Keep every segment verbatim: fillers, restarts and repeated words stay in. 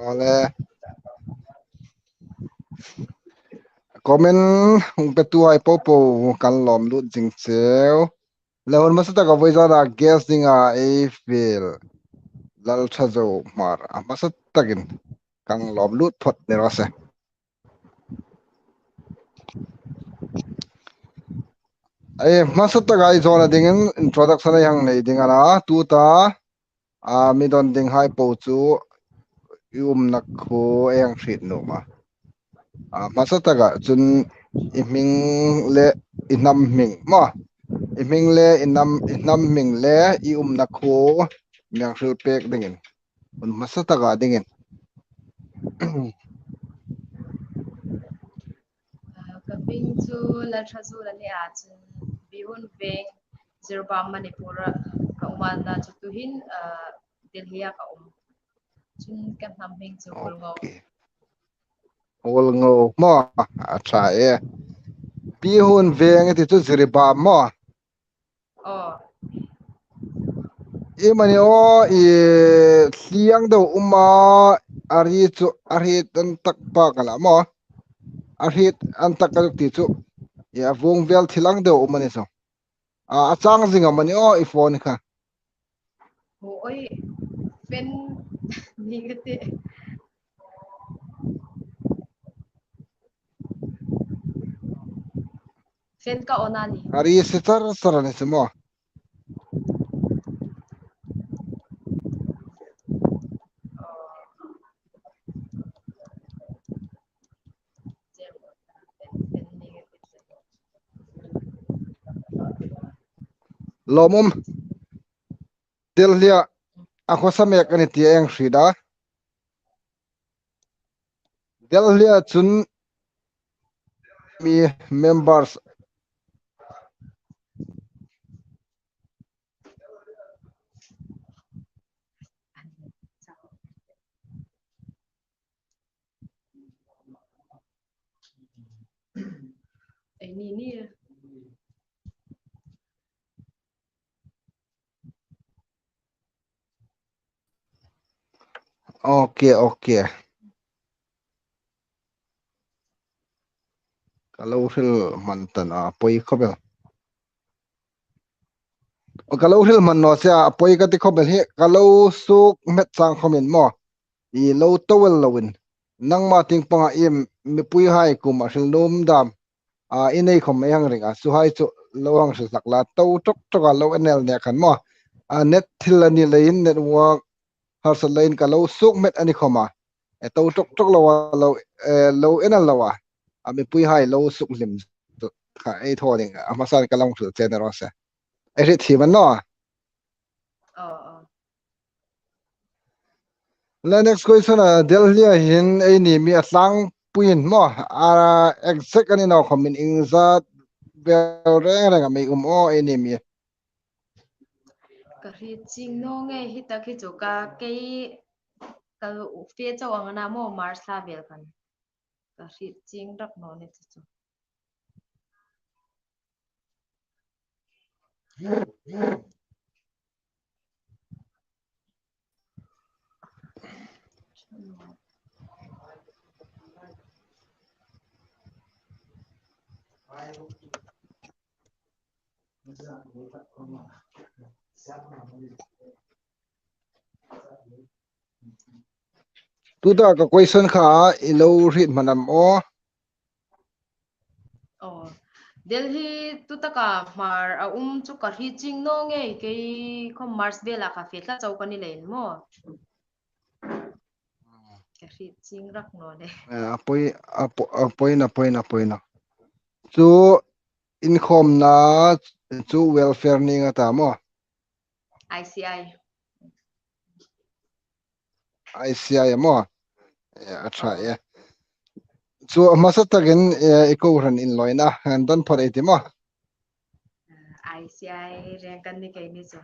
Ole. Comment hung petuhai popo kan lawm lut zing cheu. Le hun hmasa taka voi zana guest dinga ei fiel Lalthazo Hmar a hmasa takin kan lawm lut phawt ni raw se. Ei hmasa taka ei zawna dingin introduction ei hang nei ding a na, tuta a mi don dinghai po chu i umna khuo ei hang hriet nuom a. A hmasa taka chun i hming le i hnam hming maw, i hming le i hnam, i hnam hming le i umna khuo mi hang hril pek dingin, hun hmasa taka dingin. Ka hming chu Lalthazo a ni a, chun Bihun Veng, Jiribam, Manipur-a ka um a, na chu tuhin, ah, Delhi-a ka um. Chun ka hnam hming chu Huolngo. Okay. Huolngo maw, a ṭha e. Bihun Veng ti chu Jiribam maw? Aw. I mani aw, i hlieng deu um a, a ri chu a hriet an tak pa ka la maw. A hriet an tak ka zuk ti chu. I a vung vel thil ang deu um a ni chu. A, a chang zing am a ni aw, i phone kha. Oi, fan ni ka ti. Fan ka on a ni. A ri si char char a ni chu maw. Lawmum. Delhi-a a khawsa mek a ni ti ei hriet a. Delhi-a chun mi members Ei ni ni. Ok, ok. Ka lo hril hman ta naw a, poi khawp el. Ka lo hril hman naw se a, poi ka ti khawp el hi, ka lo suk hmet chang khawmin maw. I lo to el loin. Nangma tieng panga i mipuihai kuoma hril nuom dam a, i nei khawm ei hang ring a, chuhai chu lo hang hril hlak la, to ṭawk ṭawk a, lo en el nek khan maw. A, net thil a ni leiin, network harsat leiin ka lo suk hmet a ni khawm a. E, to ṭawk ṭawk lo a, lo, e, lo en a lo a. A, mipuihai lo suk hlim kha ei thaw ding a, hmasan ka lo hang hril che ni raw se. Ei hriet thiem a ni naw. Aw, aw. Le next question a, Delhi-a hin eini mi a tlangpuiin maw, a exact a ni naw khawmin iengzat vel reng reng am ei um aw eini mi? Ka hriet chieng naw ngei hi tak hi chu, ka kei ka fe chau ang a na maw, March thla vel khan. Ka hriet chieng rak naw ni chu chu. Tuta ka question kha i lo hriet hman am aw? Aw. Delhi tuta ka Hmar a um chu ka hriet chieng naw ngei, kei khawm March vela ka fe tlat chau ka ni leiin maw. Ka hriet chieng rak naw le. Eh, a poi, a po-, a poi naw, poi naw, poi naw. Chu inkhawmna chu welfare ni nga ta maw? I C I. I C I maw? Eh, a ṭha e. Chu a hmasa takin, eh, i kohran inlawina, an don phawt ei ti maw? I C I reng kan ni kei ni chu.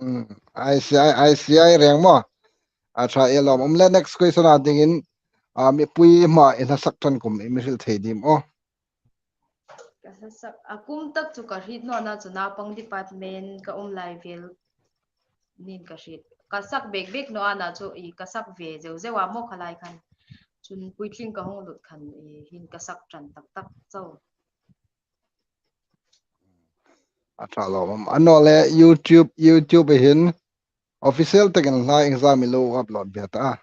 Mm, I C I, I C I reng maw? A ṭha e, lawmum le. Next question a dingin, a, mipui hma i hla sak ṭan kum i mi hril thei dim aw? Ka hla sak, a kum tak chu ka hriet naw a, chu naupang department ka um lai vel niin ka hriet. Ka sak bek bek naw a, nachu i ka sak ve zeu zeu a maw kha lai khan. Chun puitling ka hung lut khan i hin ka sak ṭan tak tak chau. A ṭha lawm. Annawleh YouTube, YouTube-a hin official takin hla iengzam i lo upload ve ta a?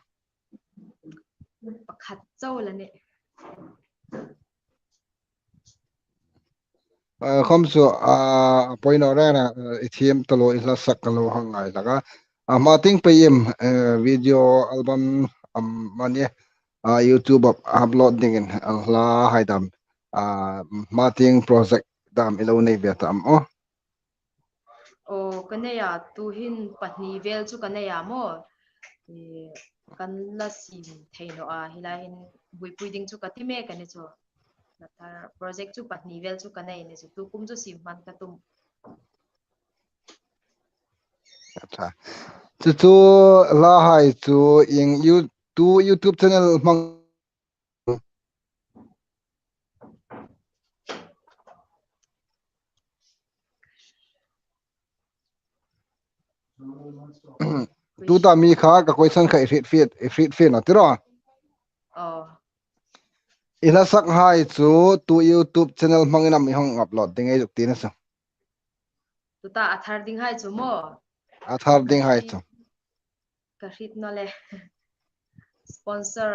Pakhat chau la nih. A, khawm chu, a, a poi naw reng reng, a, i thiem ta lo, i hla sak ka lo hang ngai hlak a. A, hma tieng pei em, e, video album, am, mani, a, YouTube-a upload dingin, a, hla hai dam, a, hma tieng project dam i lo nei ve ta am aw? Aw, ka nei a, tuhin pahni vel chu ka nei a maw. E, kan la siem thei naw a, hi lai hin buoipui ding chu ka ti mek a ni chu. Later project chu pahni vel chu ka nei ni chu, tu kum chu siem hman ka tum. A ṭha. Chu chu hla hai chu ieng you-, tu YouTube channel hmang Tuta mi kha ka question kha i hriet fiel, i hriet fiel naw ti ro. Aw. I hla sak hai chu tu YouTube channel hmangin am i hang upload ding ei zuk ti na chu. Tuta a thar ding hai chu maw? A thar ding hai chu. Ka hriet naw le. Sponsor,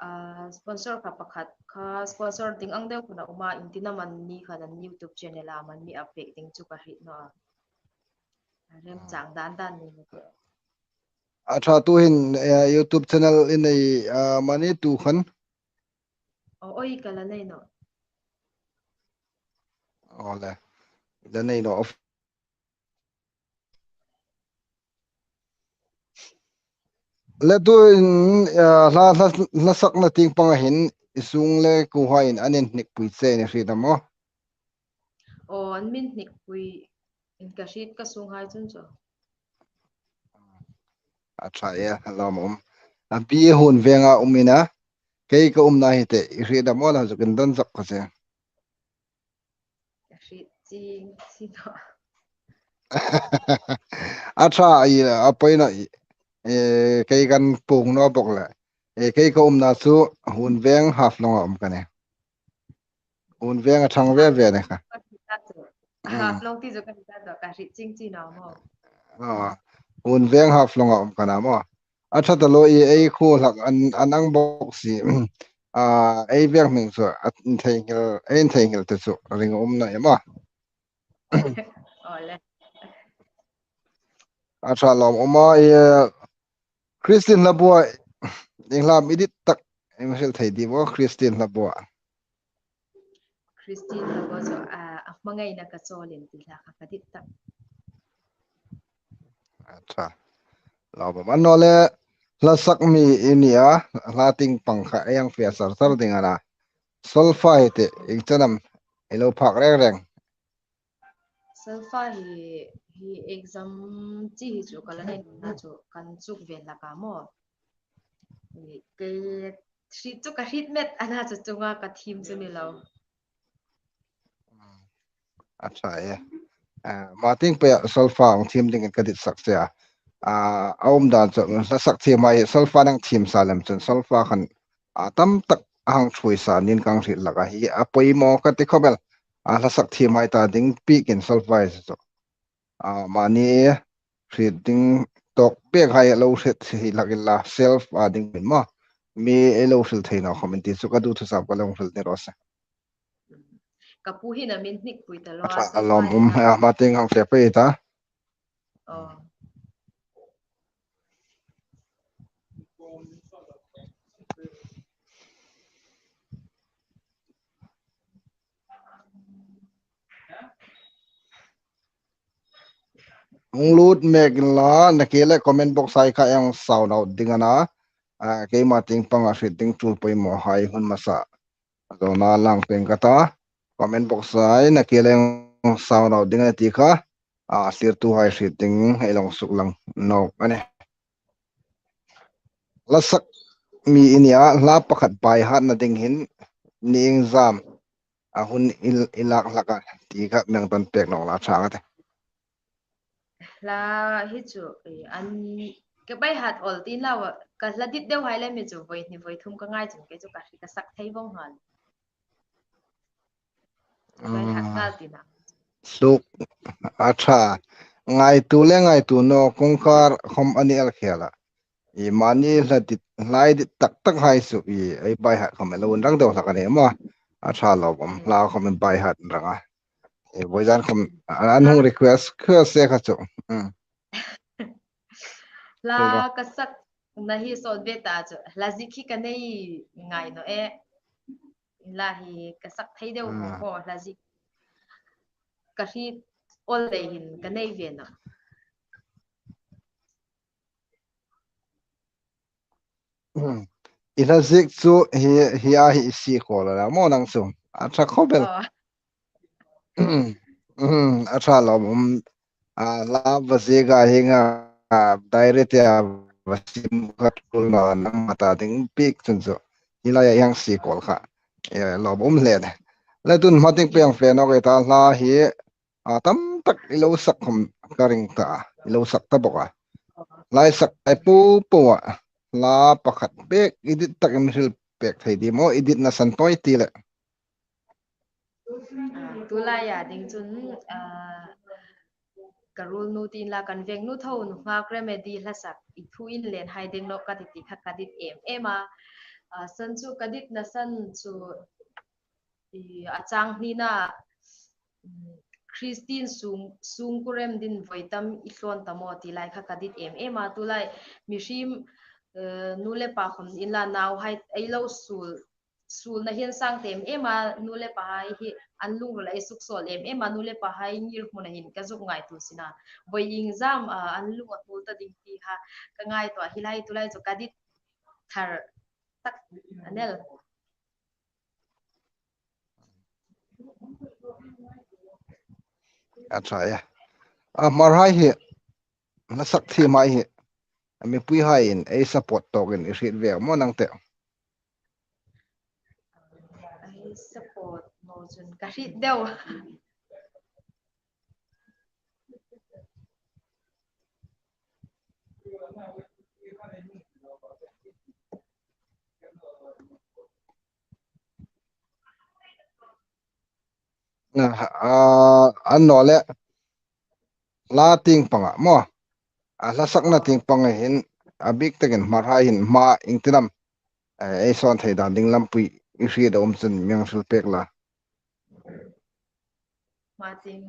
ah, sponsor kha pakhat kha, sponsor ding ang deu kha a um a, intina man ni kha an YouTube channel-a man mi a pek ding chu ka hriet naw a. A remchang dan dan ni ni. A ṭha, tuhin, eh, YouTube channel i nei, ah, mani tu khan? Aw, aw, ka la nei naw. Aw le. La nei naw. Le tuhin, eh, hla, hla, hla sakna tieng panga hin i sung le kuhaiin an inhnipui che ni hriet am aw? Aw, an mi inhnipui in ka hriet ka sung hai chun chu. A ṭha e, lawm um. A bi hun venga um i na, kei ka umna hi te, i hriet am aw, la zuk indon zak ka che. Ka hriet chieng chieng naw. A ṭha a, a poi naw, e, kei kan puong naw bawk le. E, kei ka umna chu Hun Veng Haflong-a um ka nih. Hun Veng a ṭhang ve ve ni kha. Haflong ti chu ka hriet ta, ka hriet chieng chieng naw maw. Ah, Hun Veng Haflong-a um ka nih maw. A ṭha ta lo, i ei khuo hlak an, an ang bawk si. Ah, ei veng hming chu a intheinghil, ei intheinghil te chu ring um naw em aw? Aw le. A ṭha lawm um a, i, Christine Hlabua, ieng hla am i dit tak, i mi hril thei ding maw, Christine Hlabua? Christine Hlabua chu, a, a hmangaina ka chawl in ti hla kha ka dit tak. A ṭha. Lawm um a. Annawleh, hla sak mi i ni a, hla tieng pang kha ei hang fe sar sar ding a na. Solfa hi te, ieng chen am i lo phak reng reng? Solfa hi, hi exam chi hi chu ka la nei na chu kan chuk ve hlak a maw. Hi, kei hriet chu ka hriet met a na chu chunga ka thiem chu ni lo. A ṭha e. Ah, hma tieng peia solfa hung thiem dingin ka dit sak che a. Ah, a um dan chu, hla sak thiem hai solfa nang thiem sa lem chun solfa khan a tam tak a hang ṭhuoi sa niin ka hang hriet hlak a, hi a poimaw ka ti khawp el. A hla sak thiem hai ta ding pikin solfa hi chu. Ah, mani hriet ding tawk pek hai a lo hriet hi hlak inla, self a ding min maw. Mi ei lo hril thei naw khawm in ti chu ka duthusap ka lo hril ni raw se. Ka pu hin a mi inhnipui ta lo a, a ṭha, a lawm um, a hma tieng hang fe pei ta. Aw. Hung lut mek inla, nakie le comment box hai kha ei hang shout out ding a na. Ah, keima tieng panga hriet ding tul poimaw hai hun hmasa zawna lang peng ka ta. Comment box hai nakie le ei hang shout out ding a na ti kha. Ah, thlirtu hai hriet ding ei lo suklang nawk a nih. Hla sak mi i ni a, hla pakhat baihatna ding hin ni iengzam a hun i, i lak hlak a ti kha mi hang dawn pek nawk la ṭha ka ti. Hla hi chu, eh, an, ka by heart awl tiin la, ka hla dit deu hai le mi chu voi hni voi thum ka ngai chun kei chu ka hre ka sak thei vong nghal. Ka by heart nghal tina. Suk, a ṭha. Ngaituo le ngaituo naw kawngkar khawm a ni el khel a. I mani hla dit, hla dit tak tak hai chu i ei by heart khawm lo rang deu hlak a ni maw. A ṭha lawm, hla khawm by heart rang a. I voi zan khawm an hung request kha se kha chu. Hla ka sakna hi sawt ve ta chu. Hla zik hi ka nei ngai naw e. Hla hi ka sak thei deu maw, hla zik ka hriet awl lei hin ka nei ve naw. I hla zik chu hi, hi a hi i sie kawl a la maw nang chu. A ṭha khawp el. A ṭha lawm, um, a la va ziek a hieng a, a, diary te a va sim khat kul naw nang ma ta ding pik chun chu. Hi lai a hieng sie kawl kha. E, lawm um hle. Le tun hma tieng pei ang fe nawk ei ta hla hi, a tam tak i lo sak khawm ka ring ta, i lo sak ta bawk a. Hla i sak ei po po a, hla pakhat bek i dit tak in hril pek thei di maw, i ditna san tawi ti le. A, tu lai a ding chun, a, ka ruolnu tiin la kan veng nu tho nu nghak remedy hla sak i thu inlen hai ding nawk ka ti ti kha ka dit em em a. A, san chu ka ditna san chu i, a chang hnina, mm, Christian sung, sungkuo rem din voi tam i hlawn ta maw ti lai kha ka dit em em a, tu lai mihriem, eh, nu le pa khawm inla nauhai ei lo suol, suolna hi an sang ta em em a, nu le pahai hi an lungril ei suksawl em em a, nu le pahai ngirhmun a hin ka zuk ngaituo si a. Voi iengzam, ah, an lung a hnuol ta ding ti kha ka ngaituo a, hi lai tu lai chu ka dit thar tak a ni el. A ṭha e. A Hmarhai hi, hla sak thiem hai hi, a mipuihaiin ei support tawkin i hriet ve maw nang te. Ei support maw chun ka hriet deu. A, a, a naw le, hla tieng panga maw. A hla sakna tieng panga hin, a bik takin Hmarhai hin hma iengtin am, eh, ei sawn thei dan ding lampui i hriet a um chun mi hang hril pek la. Hma tieng,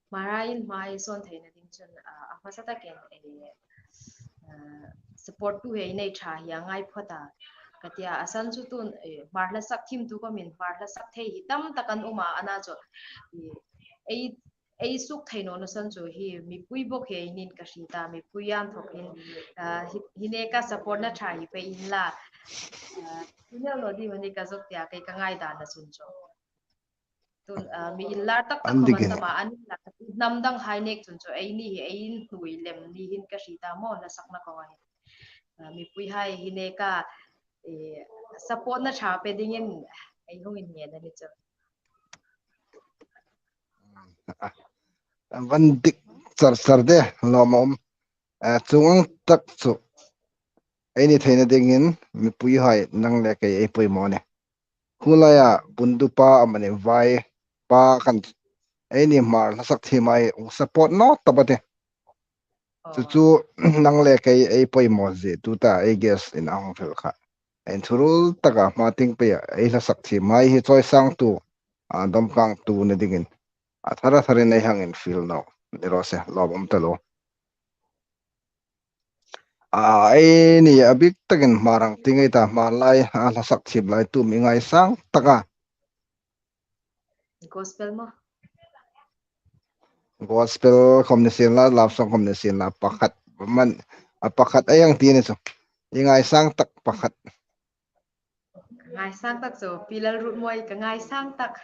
Hmarhaiin hma ei sawn theina ding chun, ah, a hmasa takin, eh, ah, support tu hi ei nei ṭha hi a ngai phawt a. Ka tia, a san chu tun, eh, Hmar hla sak thiemtu khawmin Hmar hla sak thei hi tam tak an um a, a na chu, eh, ei, ei suk thei nawna san chu hi mipui bawk hi ei nin ka hriet a, mipui inthawkin, ah, hi, hi neka support-na ṭha hi pei inla, ah, i nel naw ding a ni ka zuk tia, kei ka ngaidanna chun chu. Tun, ah, mi inlar tak tak khawm an tam a, an inlar hnam danghai nek chun chu eini hi ei inhnuoi lem ni hin ka hriet a maw, hla sakna kawnga hin. Ah, mipuihai hi neka, eh, support-na ṭha pe dingin ei hung inngen a ni chu. Van dik char char de, lawm a um. Eh, chuong ang tak chu eini theina dingin mipuihai nang le kei ei poimaw a nih. Khu laia bundupa amani vaipa khan eini Hmar hla sak thiemhai hung support naw ta bawk a tih. Chu chu nang le kei ei poimaw zie tuta ei guest-in a hung hril kha. Ei inthurul taka hma tieng peia ei hla sak thiemhai hi chawisangtu, a, dawmkangtu ni dingin a thar a tharin ei hang infiel nawk ni raw se, lawm um ta lo. A, eini a bik takin Hmar ang ti ngei ta, Hmar lai, a, hla sak thiem lai tu mi ngaisang taka. Gospel maw? Gospel khawm ni sien la, love song khawm ni sien la, pakhat man, a, pakhat ei hang ti ni chu. I ngaisang tak pakhat. Ngaisang tak chu, Pi Lalrutmawi ka ngaisang tak.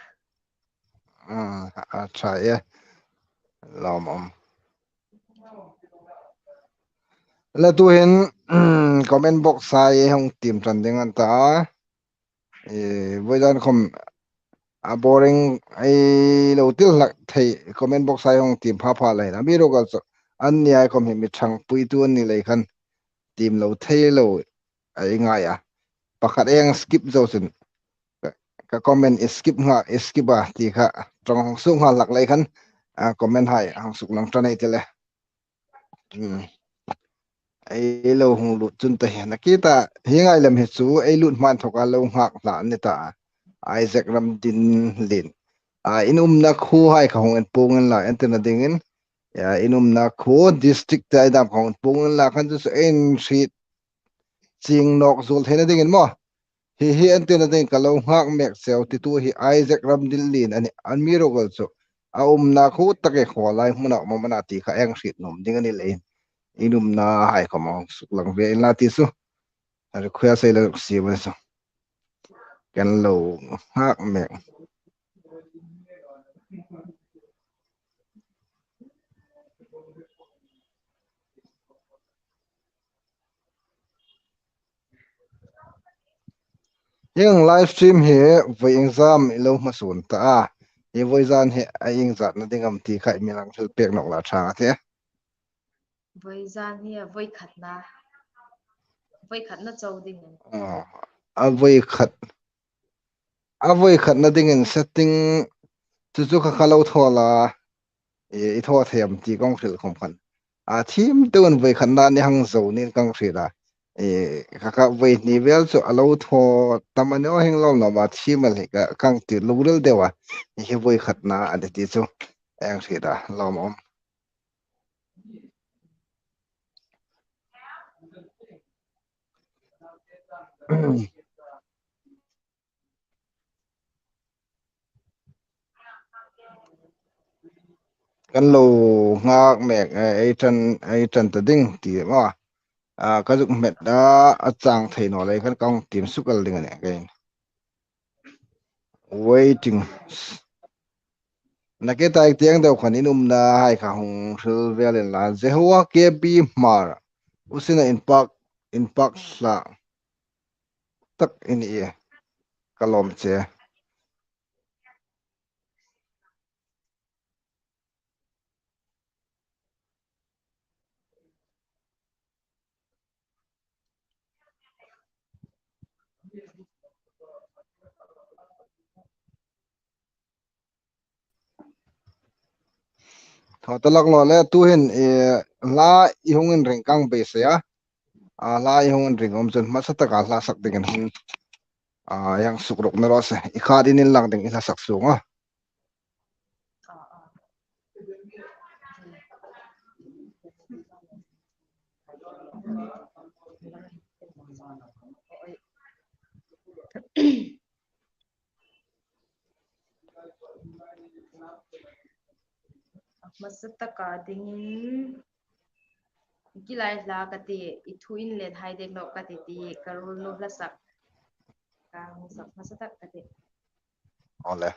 A, a ṭha e. Lawm um. Le tuhin, comment box-a ei hung tiem ṭan ding a ni ta. E, voizan khawm A boring ei lo ti hlak thei, comment box-a hung tiem pha pha leiin. Amiruokchu anni hai khom hi mi ṭhangpuitu an ni lei khan tiem lo thei lo ei ngai a. Pakhat ei hang skip zo chun ka, ka comment i skip nga, i skip a ti kha ṭawng hang suk nghal hlak lei khan, a, comment hai hang suklang ṭan ei ti le. Hmm. Ei lo hung lut chun ta hi, nakie ta hi ngai lem hi chu ei lut hma inthoka lo nghak hlak a ni ta. Isaac Ramdinlien. A, in umna khuo hai kha hung en puong unla, entirna dingin. Ya, in umna khuo district te hai dam kha hung en puong unla, khan chu ei hriet chieng nawk zuol theina dingin maw. Hi hi entirna dingin ka lo nghak mek cheu titu hi Isaac Ramdinlien a nih, amiruokchu a umna khuo tak hi khaw lai hmuna um am a na ti kha ei hang hriet nuom ding a ni leiin. In umna hai khom hang suklang ve unla ti chu. A request ei lo siem a ni chu. Kan lo nghak mek. Hieng live stream hi voi iengzat am i lo hmasuon ta a. Hi voi zan hi a iengzatna ding am ti kha mi hang hril pek nawk la ṭha a tih. Voi zan hi a voi khatna. Voi khatna chau ding. Oh, a voi khat. A voi khatna dingin setting chu chu kha ka lo thaw la. E, i thaw thei am ti ka hung hril khom khan. A thiem deuin voi khatna ni hang zo niin ka hung hriet a. E, kha kha voi hni vel chu a lo thaw tam a ni aw, hieng lawm lawm a thiem el hi ka, ka hang ti lungril deu a. Hi voi khatna a ni ti chu ei hang hriet a, lawm a um. Kan lo nghak mek, eh, ei ṭan, ei ṭan ta ding ti maw. A, ka zuk hmet a, a chang thei naw lei khan ka hung tiem suk el ding a nih. Waiting. Nakie ta tieng deu khan in umna hai kha hung hril vel unla. Jehovah K B Hmar. Usina inpak, inpak hlak tak i ni e. Ka lawm che. Thaw ta lak naw le, tuhin, eh, hla i hung inring ka hang beisei a. A, hla i hung inring um chun hmasa taka hla sak dingin hung, a, hang sukruok naw raw se. I khat in inlang ding i hla sak sung a. Hmasa taka dingin, i kilai hla ka ti, i thu inlet hai dek nawk ka ti ti, ka ruol nu hla sak. Ka hung sak hmasa tak ka ti. Ole.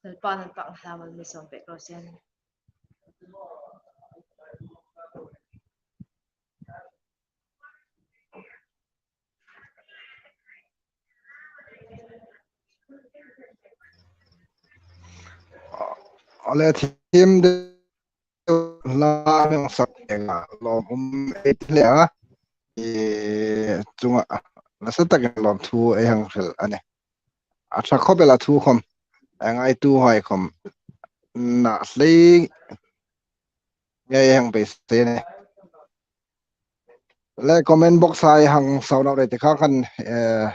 Lalpan an pang hla mal mi sawm pek ro sien. Ale thim de la meng sak enga lawm um ei ti hle a. I chunga nasa takin lawm thu ei hang hril a nih. A ṭha khawp el a thu khawm. A ngaituhai khawm na hlei ngei hang beisei a nih. Le comment box-a ei hang saunau rei ti kha khan, eh,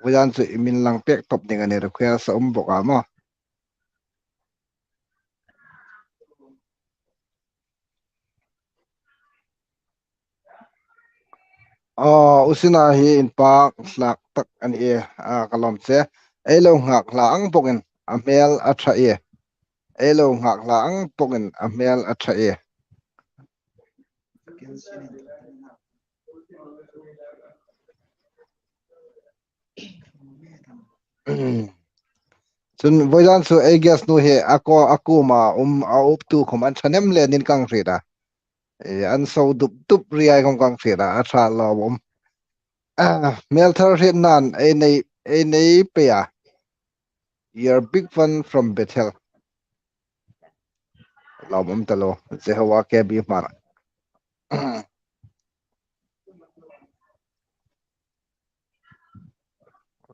vawidan chu i min lang pek tawp ding a nih, request a um bawk a maw. Aw, u Sina hi inpak hlak tak a ni e, a, ka lawm che. Ei lo nghak hla ang bawkin a hmel a ṭha e. Ei lo nghak hla ang bawkin a hmel a ṭha e. Chun vawidan chu ei guest nu hi a ko, a kuoma um, a uptu khawm an ṭhahnem le nin ka hriet a. E, an so dup dup ri ai khawm ka hriet a, a ṭha lawm um. A, hmel thar hrietna'n ei nei, ei nei pei a. You're big fan from Bethel. Lawm um ta lo, Jehovah K B Hmar.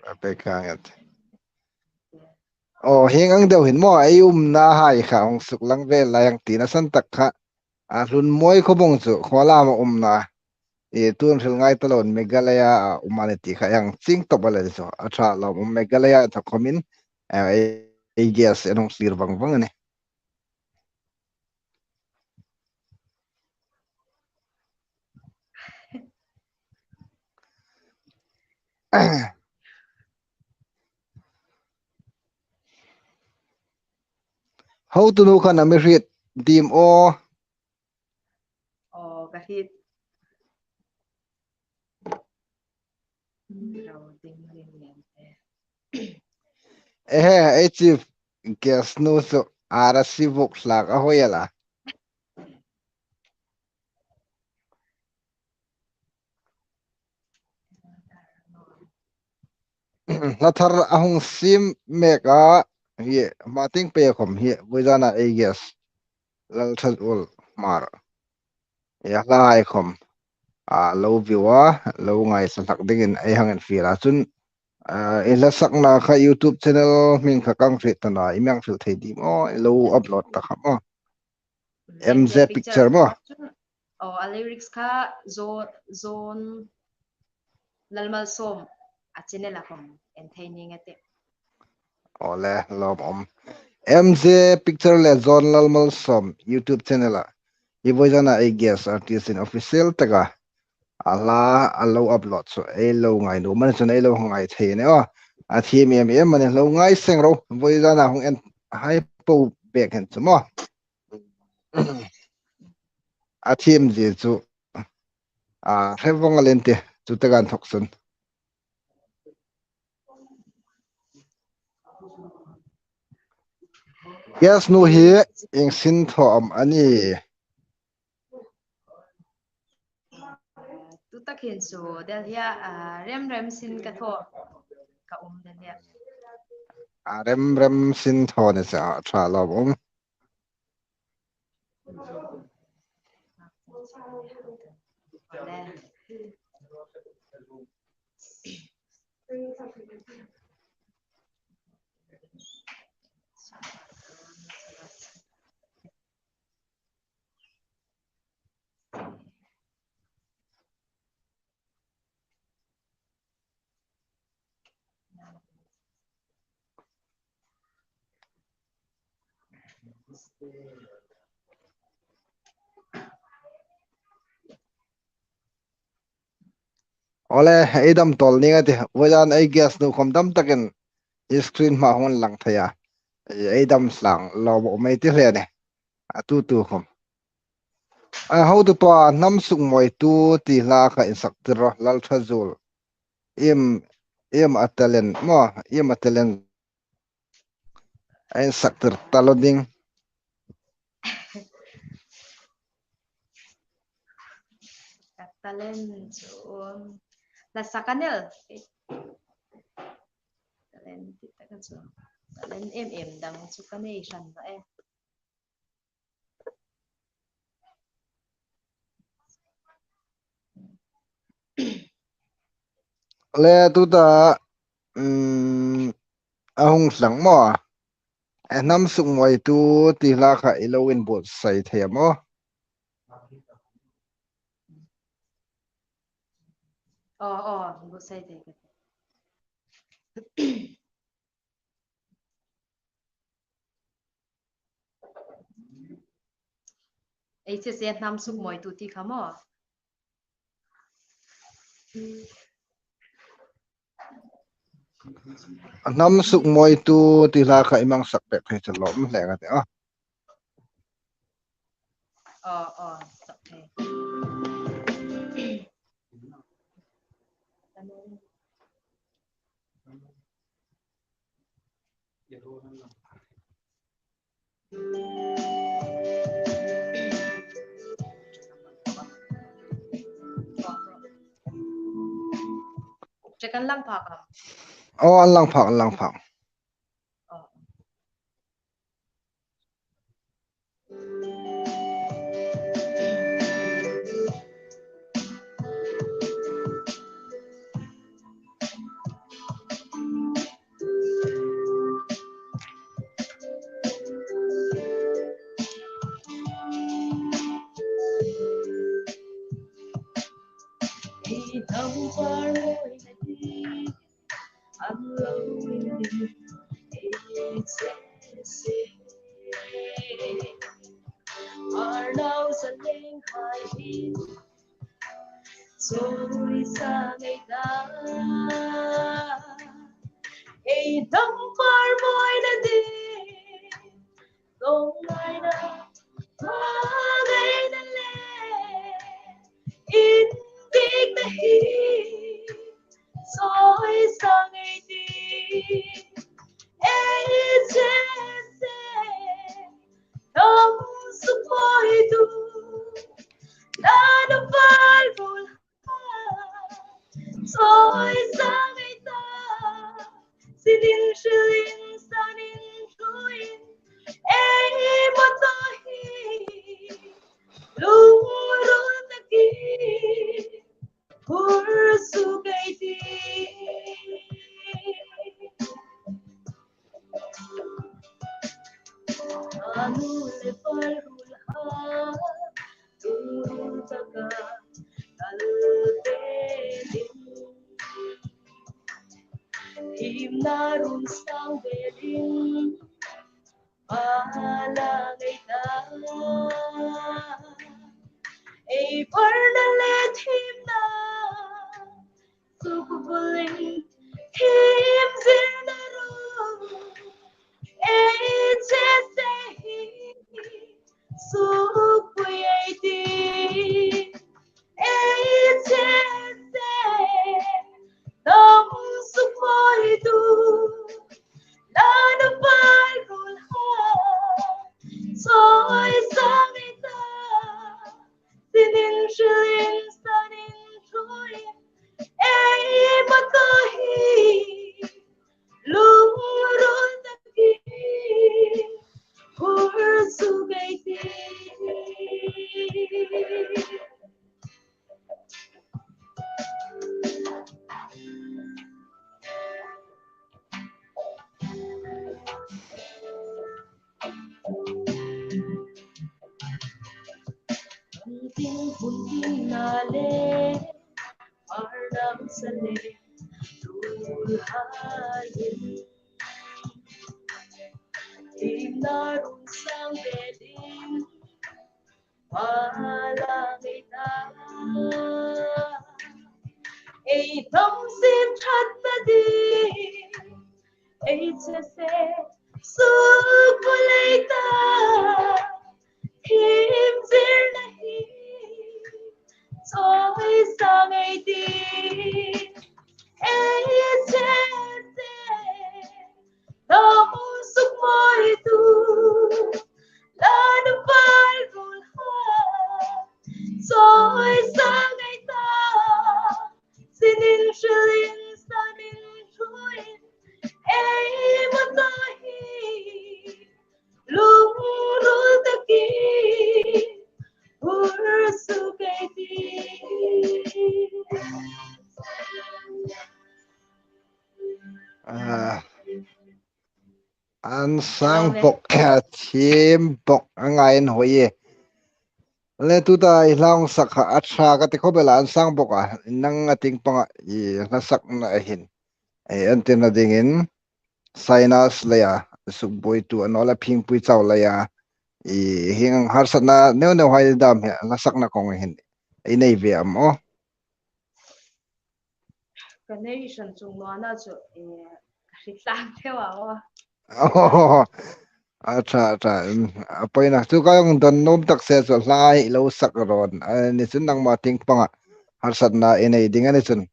A pe kha ngat. Aw, hieng ang deu hin maw, ei umna hai kha hung suklang ve lai ang tina san tak kha. A hlun mawi khawp ang chu, khaw lama umna. E, tun hril ngai ta loin Meghalaya-a um a ni ti kha ei hang chieng tawp a le chu. A ṭha lawm um, Meghalaya-a inthok khawmin, e, ei, ei guest an hung thlir vang vang a nih. Hotunu khan a mi hriet dim aw. Aw, ka hriet. Ro ding ding nen te. Ehe, ei chief guest nu chu ara si vuk hlak a hoi a la. Hla thar a hung siem mek a, hi, hma tieng pei khawm hi, vawidan a ei guest Lalthazuol Hmar. Hi, a hla hai khawm a lo view a, lo ngaithla hlak dingin ei hang infiel a. Chun, a, i hla sakna kha YouTube channel hming kha ka hang hriet ta naw a, i mi hang hril thei dim aw, i lo upload ta kha maw. M J Picture maw. Aw, a lyrics kha Zo-, Zon Lalmalsawm a channel-a khawm en thei ning a tih. Aw le, lawm um. M J Picture le Zon Lalmalsawm YouTube channel-a. Hi vawidan a ei guest artist-in official taka a hla a lo upload chu ei lo ngai nuom a ni chun ei lo ngai thei a nih aw. A thiem em em a nih, lo ngai seng ro. Vawidan a hung en hai po bek hen chu maw. A thiem zie chu, a, hre vawng a lien ti, chu taka inthok chun. Guest nu hi ieng sin thaw am a ni? Tu takin chu Delhi-a, a, rem rem sin ka thaw, ka um Delhi-a. A rem rem sin thaw ni chu a ṭha lawm um. Aw le, ei dam tawl ning a tih. Vawidan ei guest nu khawm dam takin screen hmaa hung inlang thei a. Ei dam hlak lawm um ei ti hle a nih. A tu tu khawm. A hotupa, hnam sukmawitu ti hla kha insaktir ro, Lalthazul. Im, im a talent maw, im a talent. A insaktir ta lo ding. Ka talent chu, um, la sak a ni el. Talent ti tak a chu. Talent em em dang chu ka nei hran naw e. Le tuta, um, a hung hlang maw. A hnam sukmawitu ti hla kha i lo inbuotsai thei am aw? Aw, aw, inbuotsai thei ka. Ei che se hnam sukmawitu ti kha maw? Hnam sukmawitu ti hla kha i mang sak pek thei chu lawm hle ka ti a. Aw, aw, sak thei. Che kan lang phak am? Aw, an lang phak, an lang phak. Aw. Arnau zaleng hai hin, chawisang ei ta, ei hnam par mawina ding, dawng ngaina, ngaina le, inbikna hi, chawisang ei tih, ei che se, hnam sukmawitu, la nu fal bul ha, chawisang ei ta, sinin hrilin sanin hruin, ei mawtaw hi, lungril takin, hur suk ei tih. A nu le pa rul ha, tu taka kal te ding. Himna run sang ve ding. Ala ngei ta, ei varna le thimna, sukvulin thim zirna ro, ei che se hi, sukpui ei tih. Ei che se, hnam sukmawitu, la nu fal bul ha, chawisang ei ta, sinin hrilin sanin hruin, ei mawtaw hi, lungril takin, hur suk ei tih. Tin hun tin na le, arnam sa le, tul hai. Tin na run sang ve ding, ala ngei ta, ei hnam sin ṭhatna ding, ei che se, sukvul ei ta, thim zirna hi, Ah, an sang bok ka thiem bok a ngai an hoi e. Le tuta i hla hung sak kha a ṭha ka ti khawp el a, an sang bok a, nang a tieng panga i hla sakna a hin. Ei, an tina dingin sinus leia sukbuoitu a naw le phingpui chau leia i hieng harsatna neu neu hai dam hi hla sakna kawng hin i nei ve am aw? Ka nei san chung naw na chu, eh, ka hritlang theu a aw. Oh, a ṭha, a ṭha. Um, a poina chu ka hung don nuom tak se chu hla i lo sak rawn. A ni chun nangma tieng panga harsatna i nei ding a ni chun.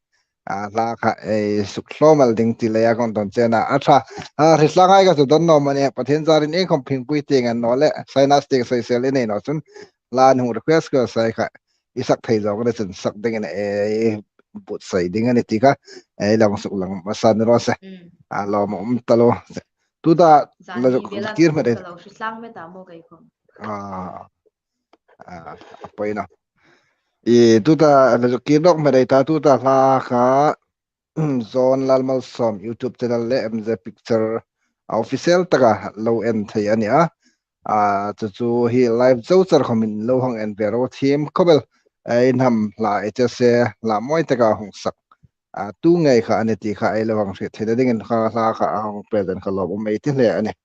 A hla kha ei suk hlawm el ding ti leia ka hung don chen a. A ṭha, a hritlang hai ka chu don nuom a nih. Pathien zarin iengkhawm phingpui tieng a naw le sinus tieng soisel i nei naw chun hla an hung request ka sai kha i sak thei zawng a ni chun sak dingin ei buotsai ding a nih ti kha ei lo suklang hmasa ni raw se. Mm. A lawm um ta lo. Tuta zan la ni zuk bela kir hme dai. Ka lo hritlang met a maw kei khawm. Ah, ah, a poina. I tuta la zuk kir nawk hme dai ta, tuta hla kha John Lalmalsawm YouTube channel le M Z Picture official taka lo en thei a nih a. A, chu chu hi live zo char khawmin lo hang en ve ro thiem khawp el. Ei, hnam hla ei che se, hla mawi taka hung sak. A, tu ngei kha a ni ti kha ei lo hang hriet theina dingin kha hla kha a hung present kha lawm um ei ti hle a nih.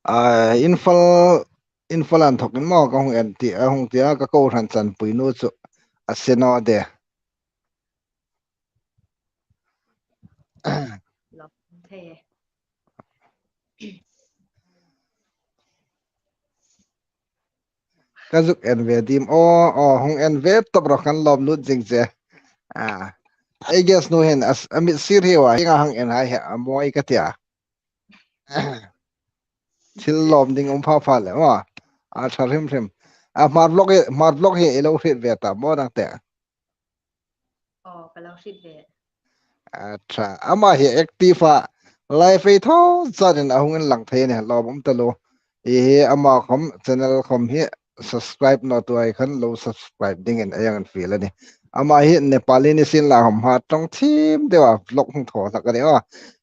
A, Imphal, Imphal an thawkin maw ka hung en ti, a hung tia ka kohran chanpuinu chu a se naw de. Lawm thei e. Ka zuk en ve dim. Aw, aw, hung en ve tawp rawh, kan lawm lut zing che. A, ei guest nu hin a, a mit sir hi wa, hienga hang en hai hi a mawi ka tia. Thil lawm ding um pha pha le, wa. A ṭha hrim hrim. A Hmar vlog hi, Hmar vlog hi i lo hriet ve ta maw nang te? Aw, ka lo hriet ve. A ṭha. Ama hi active a, live ei thaw chatin a hung inlang thei a nih, lawm um ta lo. I hi ama khawm, channel khawm hi subscribe naw tu ai khan lo subscribe dingin a hang infiel a nih. Ama hi Nepali ni sien la khawm Hmar ṭawng thiem deu a vlog hung thaw hlak a nih aw.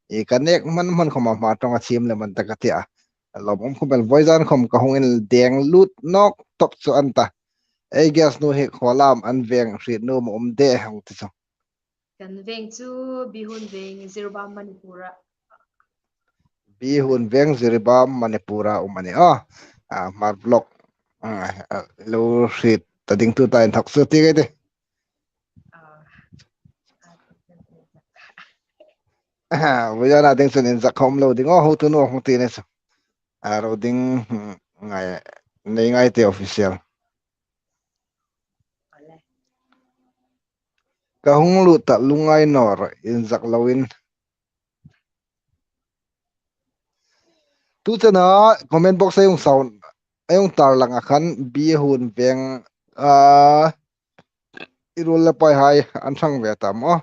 I ka nek hman hman khawma Hmar ṭawnga thiem lem an ta ka tia. Lawm um khawp el, vawizan khawm ka hung indeng lut nawk tawp chu an ta. Ei guest nu hi khaw lam an veng hriet nuom a um de hang ti chu. Kan veng chu Bihun veng Jiribam Manipur a. Bihun veng Jiribam Manipur a um a nih aw. A, Hmar vlog. A, a, lo hriet ta ding tuta inthawk chu ti ngei ti. A, vawizana ding chun inzak khawm lo ding aw, hotu nu hung ti ni chu. A, ro ding, hmm, ngai, nei ngai te official. Ka hung lut ta lungngai naw rawh, inzak loin. Tu chena comment box ei hung sawn, ei hung tar lang a khan Bihun veng, a, i ruol le pai hai an ṭhang ve ta maw?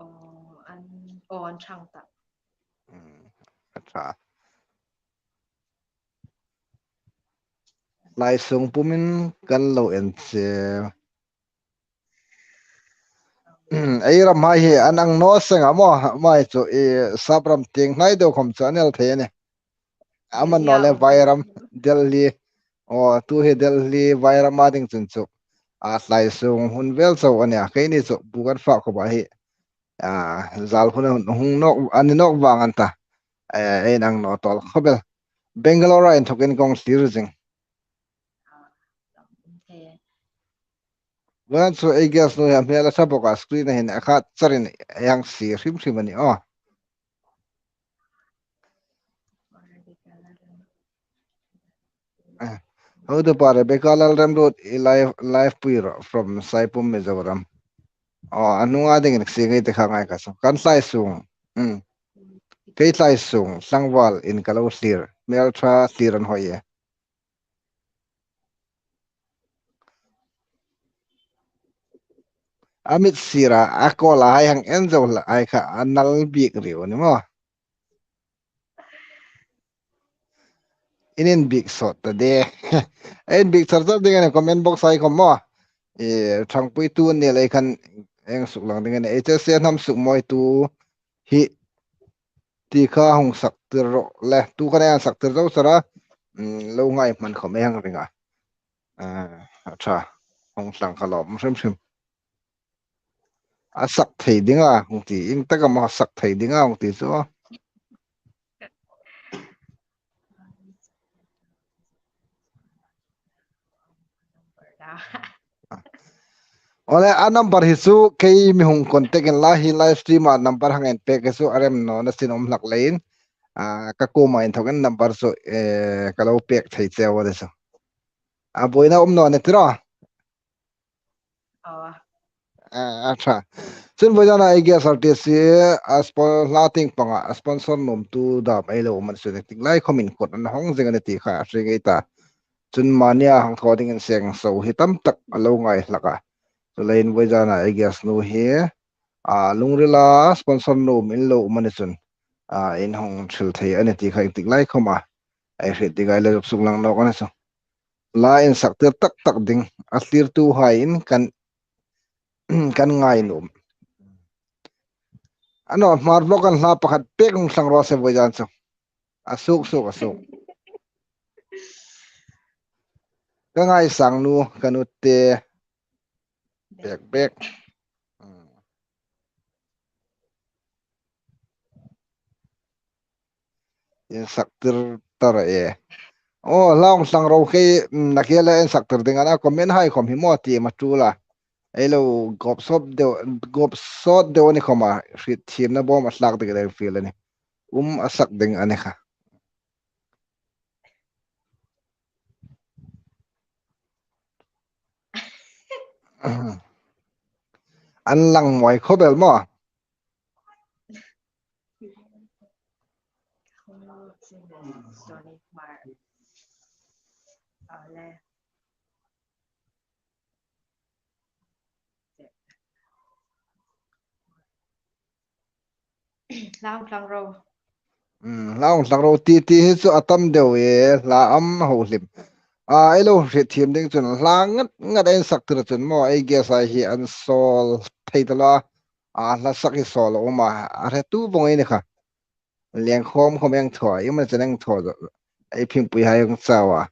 Aw, an, aw, an ṭhang ta. Hmm, a ṭha. Lai sung pumin kan lo en che. Ei ram hai hi an ang naw seng a maw, mai chu i sap ram tieng hnai deu khawm chu an el thei a nih. Ama naw le Vairam, Delhi. Aw, tu hi Delhi Vairam a ding chun chu. A tlai sung hun vel chau a nih a. Keini chu bu kan fak khawp a hi. A, zal hun a hung nawk, a ni nawk vang an ta. E, ei nang naw tawl khawp el. Bangalore a inthawkin kong thlir zing. Vawizan chu ei guest nu hi a hmel a ṭha bawk a, screen a hin a khat charin ei hang sie hrim hrim a nih aw. Eh, hotu pa Rebecca Lalremruot i live, live pui rawh from Saipum, Mizoram. Aw, a hnunga dingin sie ngei te kha ngai ka chu. Kan tlai sung. Hmm. Kei tlai sung, tlangval in ka lo thlir. Hmel ṭha thlir an hoi e. A mit sira, a kawl a hai hang en zo la, ai kha, a nal bik riu ni maw. In inbik sawt ta de. Inbik char char ding a ni comment box hai khawm maw. E, thangpuitu ni lei khan eng suk lang ding a ni. Ei che se hnam suk mawitu hi ti kha hung sak tir ro le. Tu khan ei an sak tir zo sara. Mm, lo ngai hman khawm ei hang ring a. A, a ṭha. Hung tlang kha lawm hrim hrim. A sak thei ding a hung ti, ieng taka maw sak thei ding a hung ti chu. Ole, a number hi chu kei mi hung contact inla, hi live stream a number hang en pek hi chu a remnawna sin um hlak leiin, a, ka kuoma inthawkin number chu, eh, ka lo pek thei cheu a ni chu. A buoina um naw ni tiraw. Aw. A, a ṭha. Chun vawizana ei guest artist hi, a spon-, hla tieng panga, a sponsor nuomtu dam ei lo um a ni chun, tik lai khawmin kut an hawng zing a ni ti kha a hre ngei ta. Chun mania hang thaw dingin seng so hi tam tak a lo ngai hlak a. Chuleiin vawizana ei guest nu hi, a, lungrila sponsor nuom in lo um a ni chun, a, in hawng hril thei a ni ti kha tik lai khawma ei hriet ding a, ei lo suk lang nawk a ni chu. La insak tir tak tak ding, a thlirtuhaiin kan, kan ngai nuom. A naw, Hmar vlog kan hla pakhat pek hung thlang raw se vawizan chu. A suk suk, a suk. Ka ngaisang nu, ka nu te. Pek pek. Insak tir ta ra e. Aw, hla hung thlang ro kei, mm, nakie le insak tir ding a na, comment hai khawm hi maw ti ma tu la. Ei lo gawp sawt deu, gawp sawt deu a ni khawma, hriet thiemna bawm a hlak ding a ding fiel a ni. Um a sak ding a ni kha. An lang mawi khawp el maw. Hla hung thlang ro. Mm, hla hung thlang ro ti ti hi chu a tam deu e, hla am ho hlim. A, ei lo hriet thiem ding chun hla ngat ngat ei sak tir chun maw, ei guest hai hi an sawl thei ta la. A, hla sak hi sawl a um a, a hretu vawng ei ni kha. Leng khawm khawm ei thaw, ei man chen ei thaw zo. Ei phingpui hai hung chau a.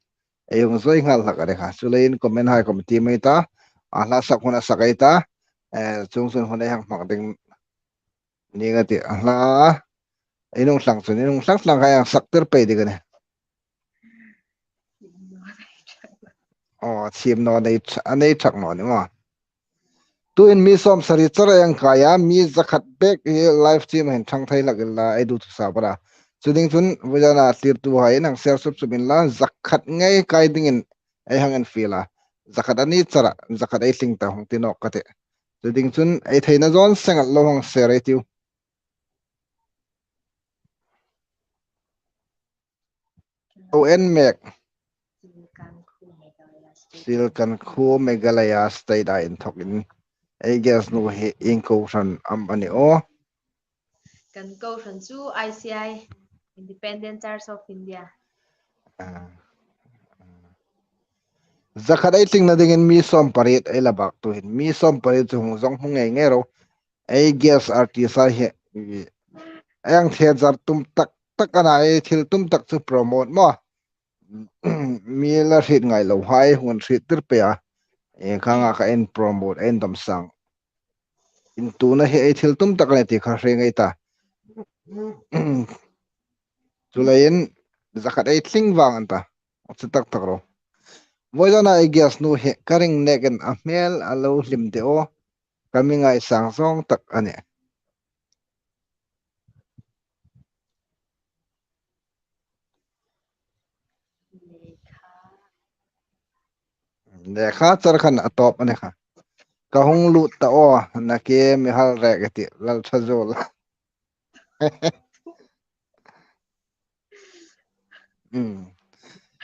Ei hung zoi nghal hlak a ni kha. Chuleiin comment hai khawm ti mei ta. A, hla sak hun a sak ei ta. Eh, chuong chun hun ei hang hmang ding. Ni nga ti, a hla, ei nung thlang chun, ei nung thlang thlang kha ei sak tir pei ding a ni. Aw, thiem naw nei th-, a nei thak naw ni maw. Tuhin mi sawm sari char ei hang kai a, mi zakhat bek hi live stream hin thang thei hlak inla, ei duthusam a na. Chu ding chun, vawizana thlirtuhaiin hang share sup sup inla, zakhat ngei kai dingin ei hang infiel a. Zakhat a ni chara, zakhat ei tling ta hung ti nawk ka tih. Chu ding chun, ei theina zawn senga lo hang share ei tiu. Lo en mek. Silkankhu Meghalaya State a inthawkin ei guest nu hi ieng kohran am a ni aw? Kan kohran chu I C I, Independent Church of India. Ah. Zakhat ei tlingna dingin mi sawm pariet ei la bak tuhin. Mi sawm pariet chu hung zawng hmu ngei ngei ro. Ei guest artist a hi, ei hang the zar tum tak tak a na, ei thil tum tak chu promote maw. Mi la hriet ngai lo hai hung hriet tir pei a. Ei khang a kha ei promote, ei dawm sang. Intuona hi ei thil tum tak a ni ti kha hre ngei ta. Chuleiin zakhat ei tling vang an ta. Chu tak tak ro. Vawizana ei guest nu hi ka ring nekin a hmel a lo hlim de aw. Ka mi ngaisang zawng tak a nih. Lekha char khan a tawp a ni kha. Ka hung lut ta aw, nakie mi hal rek a tih, Lalṭhazuol. Hmm.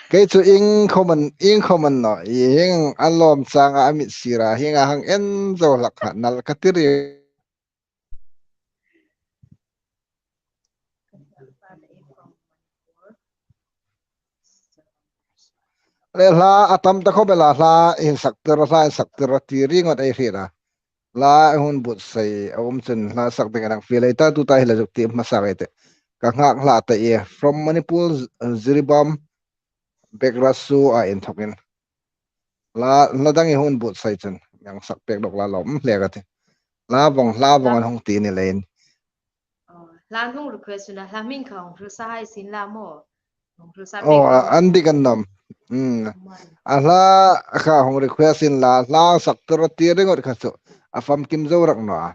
Kei chu ieng khawm a, ieng khawm a ni naw, i hieng a lawm changa a mit sira, hienga hang en zo hlak kha, nal ka ti ri. Le hla a tam ta khawp el a, hla insak tir, hla insak tir ti ringawt ei hriet a. Hla hun buotsai a um chun hla sak ding a nang fiel ei ta, tuta hi la zuk ti hmasa ei tih. Ka nghak hla ta e, from Manipur, Jiribam, Begrasu a inthokin. Hla, hla dang i hun buotsai chun, mi hang sak pek dawk la lawm hle ka ti. Hla vawng, hla vawng an hung ti ni leiin. Oh, hla hung request chun a hla hming kha hung hril sa hai sien la maw. Hung hril sa pek dawk. Oh, an dik an nawm. Hmm. A hla kha hung request inla, hla sak tir ti ringawt kha chu a famkim zo rak naw a.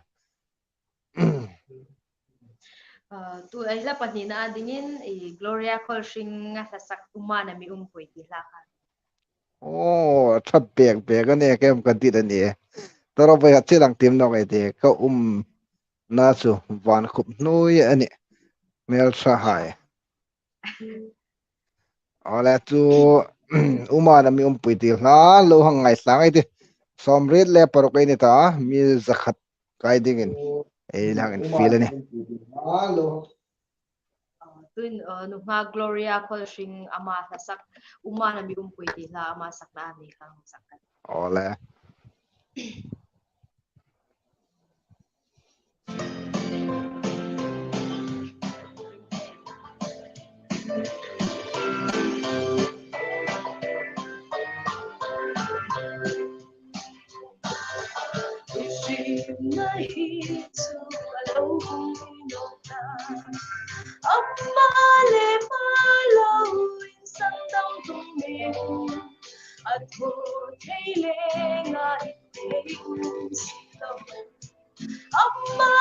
Ah, tu ei hla pahnina dingin i Gloria Kholhring a hla sak Umana Mi Umpui ti hla kha. Oh, ṭha bek bek a nih, kei ka dit a nih. Tawrhai a chi lang tim nawk ei tih, ka umna chu van khup hnuoi a nih. Hmel ṭha hai. Aw le, chu Umana Mi Umpui ti hla lo hang ngaithla ei tih. Sawmriet le paruk ei ni ta, mi zakhat kai dingin ei hang infiel a nih. Tuin, uh, nunghak Gloria Kholhring ama hla sak, Umana Mi Umpui ti hla ama sakna a ni kha hung sak ka. Aw le. Hrimna hi chu a lo hung nawk ta. Ama le ama lo insan dang tum ning. A thaw thei le ngai thei si lo. Ama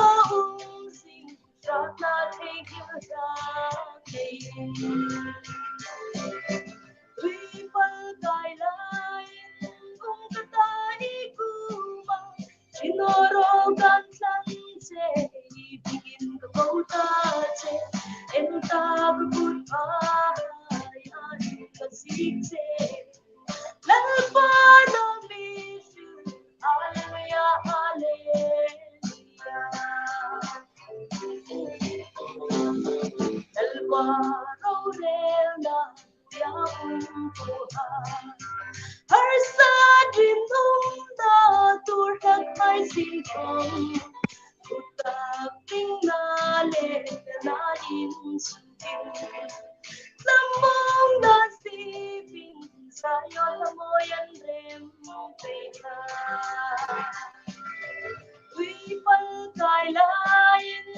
a um zing hratna thei thil dang nei. Tuipal kai lai um ka ta i kuoma. Ṭi naw ro kan tlan che, i bingin ka ko ta che. En ta ka kut phai a, ka ziek che. Lalpa na mi hril, Hallelujah, Hallelujah. Lalpa rorelna, harsa ṭinumna tuor hak hai sin khawm, thutak dingna le na inchuk in, thlamuongna sipin Zion lamawiin an rem pei ta. Tuipal kai laiin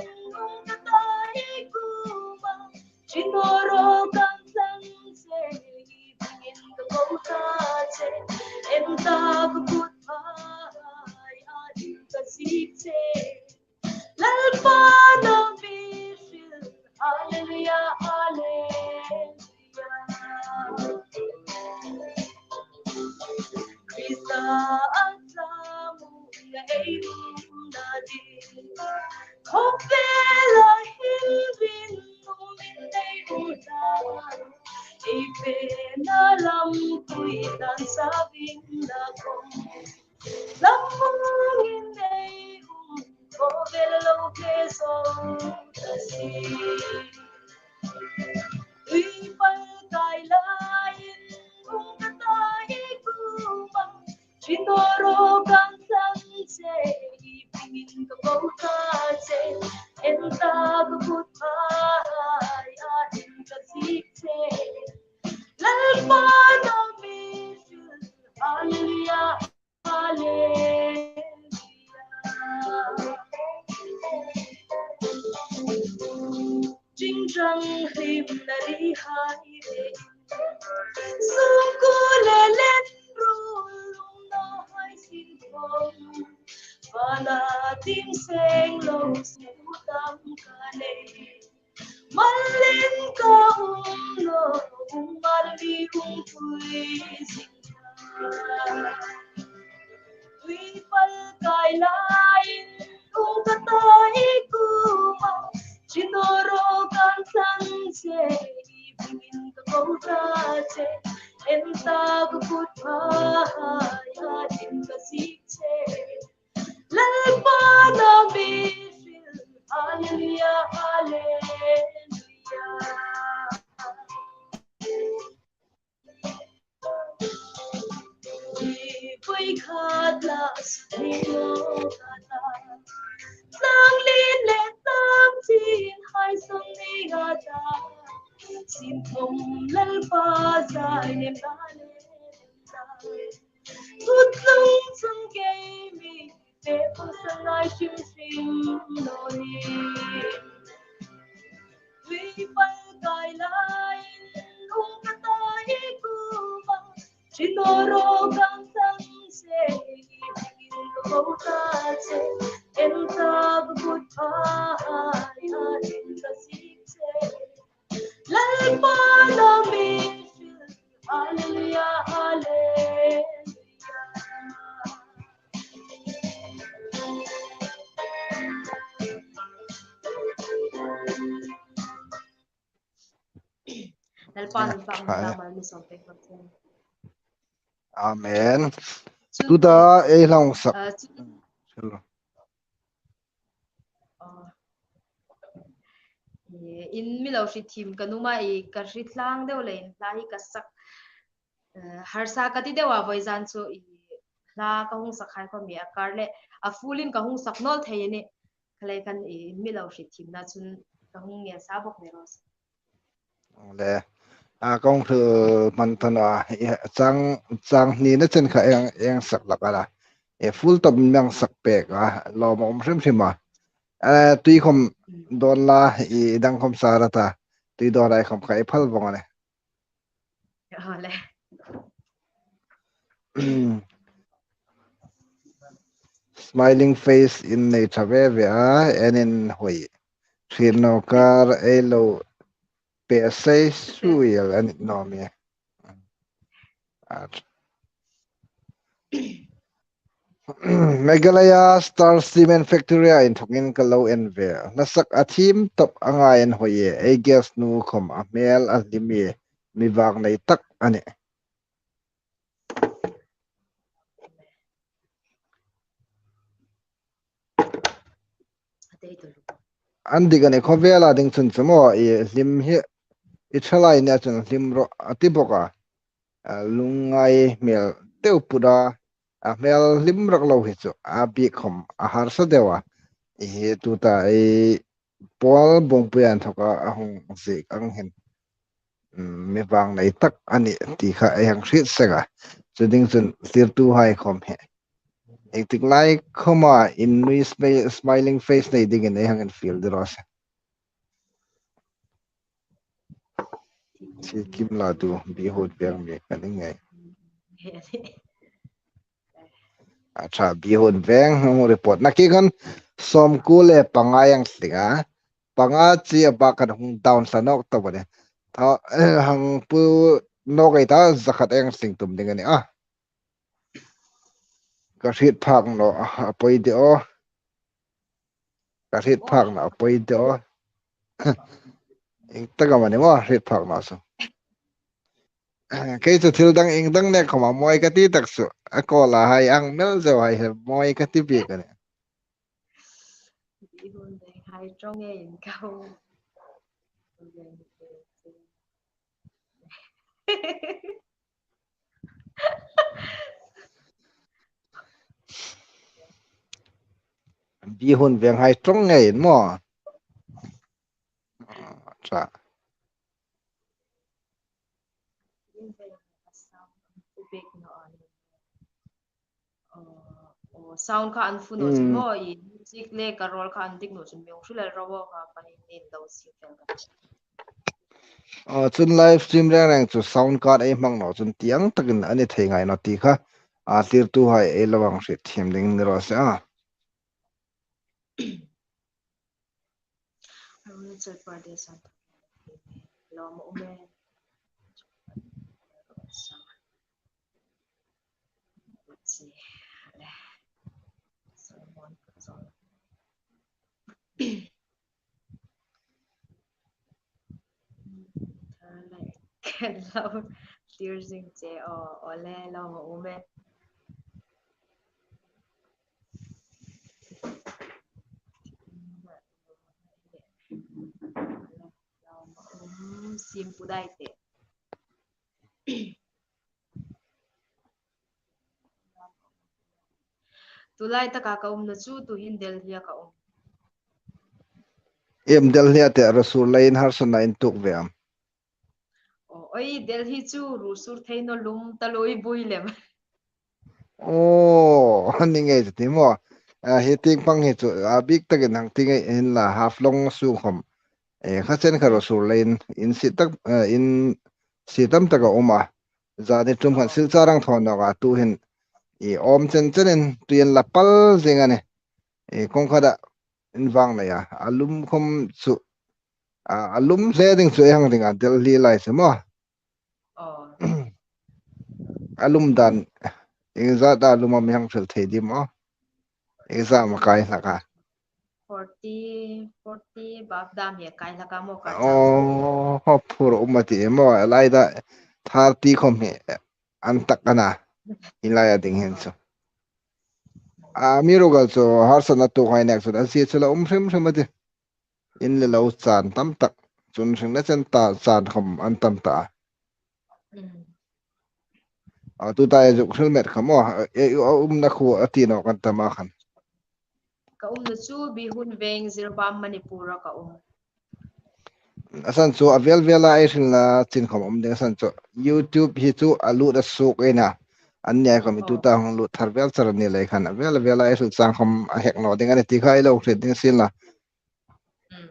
um ka ta i kuoma. Ṭi naw ro kan tlan che, i bingin ka ko ta che. En ta ka kut phai a, ding ka ziek che. Lalpa na mi hril, Hallelujah, Hallelujah. Krista a thlamuong ei umna ding, khawvela hin rinum ei um ta. Ei fena lampui dan sa vingna khawm, thlamuongin ei um, khawvela lo fe zo ta si. Tuipal kai laiin um ka ta i kuoma. Ṭi naw ro kan tlan che, i bingin ka ko ta che. En ta ka kut phai a, ding ka ziek che. Lalpa na mi hril, Hallelujah, Hallelujah. Ṭingṭang hlimna ri hai ve. Sungkuo le len ruol lungna hai sin khawm, vana tim seng lo su tam ka nei. Malin ka um naw, um mal mi umpui zing ta. Tuipal kai laiin um ka ta i kuoma. Ṭi naw ro kan tlan che, i bingin ka ko ta En ta ka kut pha hai a ding ka ziek che. Lalpa na mi hril, hallelujah, hallelujah. Voi khat la sino kata. Sang lin le sang chin hai song ni gata. Sin thom Lalpa zai nem ta le nem ta. Kut lung chung kei mi te pu sang ai shim shim no ni. Wi pal kai lai lung ka ta i ku ma. Chin ro kang sang se i kin ko ta che. En ta bu ta ai ai ka si che. Lalpa na mi hril, hallelujah, hallelujah. Lalpa min pang ta mal mi som pe ko chen. Amen. Chu- Tuta ei hla hung sak. Ah, chu- Sure. Ah. Eh, in mi lo hriet thiem ka nuom a, i ka hriet tlang deu leiin hla hi ka sak. Eh, harsa ka ti deu a, vawizan chu i hla ka hung sak hai khom a kar le a full in ka hung sak naw thei a nih. Kha lei khan i in mi lo hriet thiemna chun ka hung ngên sa bok ni raw se. Le, a, kong thu man tan a, i, chang, chang hni na chen kha eng, eng sak lak a la. E full top mi hang sak pek a, lawm a um hrim hrim a. A, tui khom dawn la, i dang khom sa ra ta. Tui dawn lai khom kha i phal vong a le. A le. Smiling face in nei tha ve ve a, en in hoi. Hriet naw kar ei lo pe sei suil a ni naw mi. At. Meghalaya Star Cement Factory-a inthokin ka lo en ve. Hla sak a thiem top anga en hoi e. Ei guest nu khom a hmel a hlim e. Mi vak nei tak a nih. An dik a nih, khawvela ding chun chu maw, i hlim hi, i thalai nia chun hlim rawh a ti bawk a. A, lungngai hmel deu put a, a hmel hlim rak lo hi chu, a bik khom a harsa deu a. I hi tuta i Paul Bawngpuia inthoka a hung ziek ang hin, mm, mi vak nei tak a nih ti kha ei hang hriet seng a. Chu ding chun thlirtuhai khom hi. Engtik lai khoma in nui smi-, smiling face nei dingin ei hang infiel ding raw se. Chi kim la tu bihut beng mi ka ni ngei. A tha, bihun veng hung report na ki kan sawmkuo le panga ang tling a. Panga chi a bak kan hung down sa nawk ta bawk a nih. Tha, eh, hang pu nawk ei ta, zakhat ang tling tum ding a nih a. Ka hriet phak naw a poi de aw. Ka hriet phak naw a poi de aw. Ieng tak am a ni maw hriet phak naw chu. Kei chu thil dang ieng dang nek khoma mawi ka ti tak chu. A kawl a hai ang mel zeu hai hi mawi ka ti bik a nih. Bihun veng hai ṭawng ngeiin ka hung. Bihun veng hai ṭawng ngeiin maw. Ṭha. Aw, aw, sound kha an fu naw chun maw, i music le ka rawl kha an dik naw chun mi hung hril el ro aw, kha pahni nin lo si fel ka. Aw, chun live stream reng reng chu sound card ei hmang naw chun tieng takin a ni thei ngai naw ti kha, a, thlirtuhai ei lo hang hriet thiem ding ni raw se a. Arunachal Pradesh an lawm a um e. Let's see. Solomon Kazol. Kan lo thlir zing che, aw, aw le, lawm a um e. Lawm a um, Sim Pu Dai te. Tulai taka ka umna chu tuhin Delhi-a ka um. Em, Delhi-a te ruosur leiin harsatna in tuok ve am? Aw, oi, Delhi chu ruosur thei naw lum ta lui bui lem. Aw, ni ngei ti maw. A, hi tieng pang hi chu, a, bik takin hang ti ngei inla, Haflong sung khom. E, kha chen kha ruosur leiin, in sie tak, e, in sie tam tak a um a. Zani tum khan Silchar ang thaw nawk a, tuhin i awm chen chenin tuiin la pal zing a nih. I kawng khat a in vang nei a, a lum khom chu, a, a lum hle ding chu ei hang ding a, Delhi lai chu maw. Aw. A lum dan, iengzat a lum am i hang hril thei dim aw? Exam a kai hlak a. Forty, forty bap dam hi a kai hlak a maw ka chang. Aw, ho phur um a ti maw, a lai da thirty khom hi an tak a na. Hi laia ding hin chu. A, amiruokchu harsatna tuokhai nek chun an sie chu la um hrim hrim a ti. In le lo chan tam tak. Chun hringna chen ta chan khom an tam ta. Mm. A, tuta e zuk hril met kha maw, e, a umna khuo a ti nawk an tam a khan. Ka umna chu Bihun Veng, Jiribam, Manipur-a ka um. A san chu a vel vela ei hrilna chin khom um ding a san chu. YouTube hi chu a lut a suok ei na. An nia khom i tuta hung lut thar vel char a ni lei khan a vel vela ei hril chang khom a hek naw ding a ni ti kha ei lo hriet ding sien la. Mm.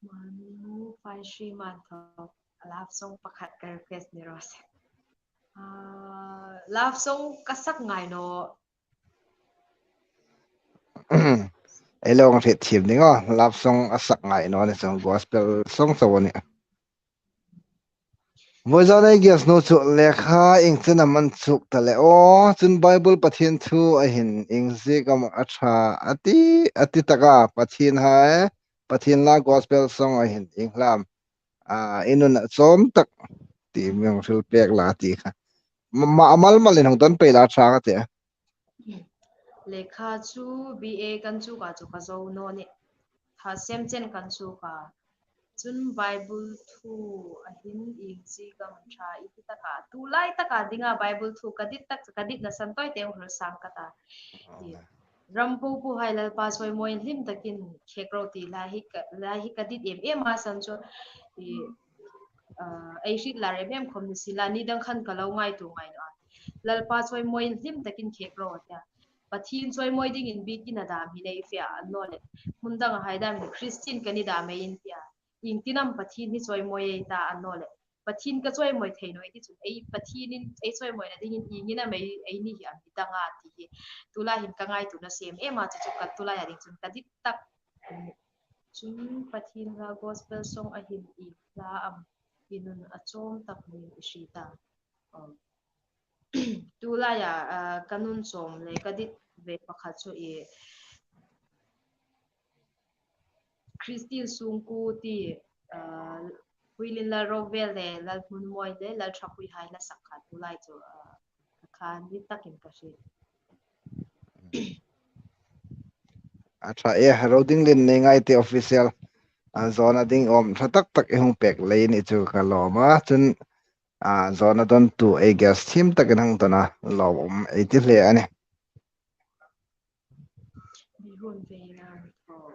Manu Faishri Manthok, love song pakhat ka request ni raw se. Ah, love song ka sak ngai naw. Ei lo hang hriet thiem ding aw, love song a sak ngai naw ni song, gospel song song a nih. Vawizan ei guest nu chu lekha ieng chen am an chuk ta le aw, chun Bible Pathien thu a hin iengziek am a ṭha a ti, a ti tak a, Pathien hai, Pathien la gospel song a hin ieng hlak am, a, i nun a chawm tak ti mi hung hril pek la ti kha. Ma, ma, a mal malin hung don pei la a ṭha ka ti a. Lekha chu B A kan chuk a chu ka zo naw nih. Thasem chen kan chuk a. Chun Bible thu a hin iengziek am ṭha i ti tak a. Tu lai taka dinga Bible thu ka dit tak, ka ditna san tawi te hung hril sang ka ta. Aw. Ram popo hai Lalpa chawimawi hlim takin khek ro ti lai hi ka, lai hi ka dit em em a san chu. I, ah, ei hriet lar em em khom ni sien la, ni dang khan ka lo ngaituo ngai naw a. Lalpa chawimawi hlim takin khek ro a ti a. Pathien chawimawi dingin biekin a dam hi nei fe a, a naw leh. Hmun danga hai dam hin Christian ka ni dam ei in ti a. Iengtin am Pathien hi chawimawi ei ta, a naw leh. Pathien ka chawimawi thei naw ei ti chun, ei Pathienin ei chawimawina dingin iengin am ei, ei ni hi am hi dang a ti hi. Tu lai hin ka ngaituona siem em a chu chu ka tu laia ding chun ka dit tak. Chun Pathien la gospel song a hin ieng hlak am i nun a chawm tak niin i hriet a. Um, tu laia, ah, ka nun chawm le ka dit ve pakhat chu i Christian sungkuo ti, ah, Huilin Lal Rovel le Lal Hmunmawi le Lal Thakhui hai hla sak kha tu lai chu, ah, kha ni takin ka hriet. A ṭha e, Roding Lin Neingaite Official, a, zawna ding awm ṭha tak tak i hung pek leiin i chu ka lawm a. Chun, a, zawna dawntu ei guest thiem takin hang dawn a, lawm um ei ti hle a nih. Bihun Veng a thaw,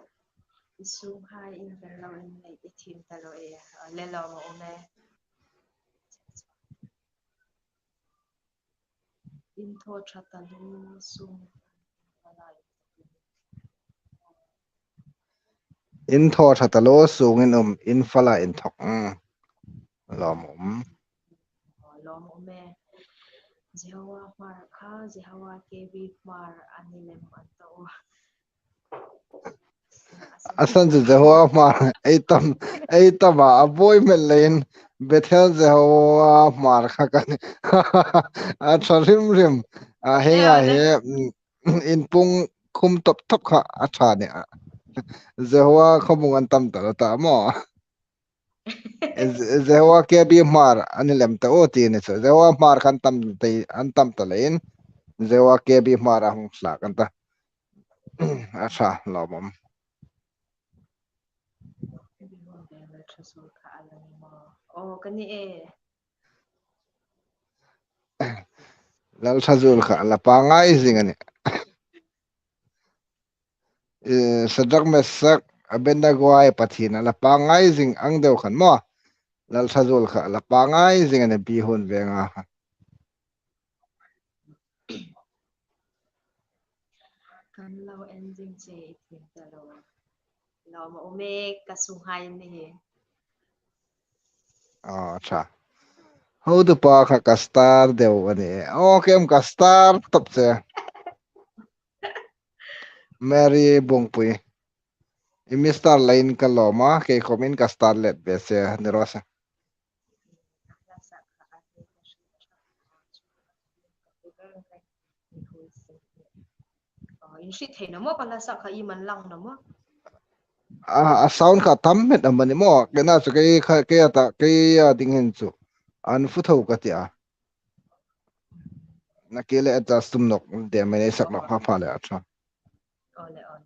i sunghai in kan lo en nei, i thiem ta lo e, a, le lawm a um e. In thaw ṭha taluo sung. In thaw ṭha taluo sungin um, in fala in thawk. Mm. Lawm um. Lawm um e. Jehovah Hmar kha, Jehovah K B Hmar a ni lem an tawk. A san chu Jehovah Hmar, ei tam, ei tam a, a buoi met leiin Bethel Jehovah Hmar kha ka nih. A ṭha hrim hrim. A, hei a, hei, mm, in pung khum top top kha a ṭha nih a. Jehovah khawmung an tam ta ta maw. Jehovah K B Hmar an lem ta u ti ni chu. Jehovah Hmar khan tam te, an tam ta leiin Jehovah K B Hmar a hung hlak an ta. A ṭha lawm. Oh, ka ni e. Lalṭhazul kha la pangngai zing a nih. Eh, Sadrak, Mesak, Abednego hai Pathien a la pangngai zing ang deu khan maw. Lalṭhazul kha la pangngai zing a nih, Bihun venga kha. Kan lo en zing che i thiem ta lo. Lawm a um e, ka sunghai ni hi. Oh, ṭha. Hotupa kha ka star deu a nih. Oh, kem ka star top che. Mary Bungpui. I Mister Line ka lawm a, kei khawmin ka star let ve se ni raw se. Oh, in hriet thei naw maw, ka hla sak kha i man lang naw maw? A, a sound kha tam met am a ni maw? Kei na chu kei kha, kei a ta, kei a ding hin chu an fu tho ka ti a. Na kei le adjust tum nawk de, mai nei sak nawk pha pha le a ṭha. Ole, ole.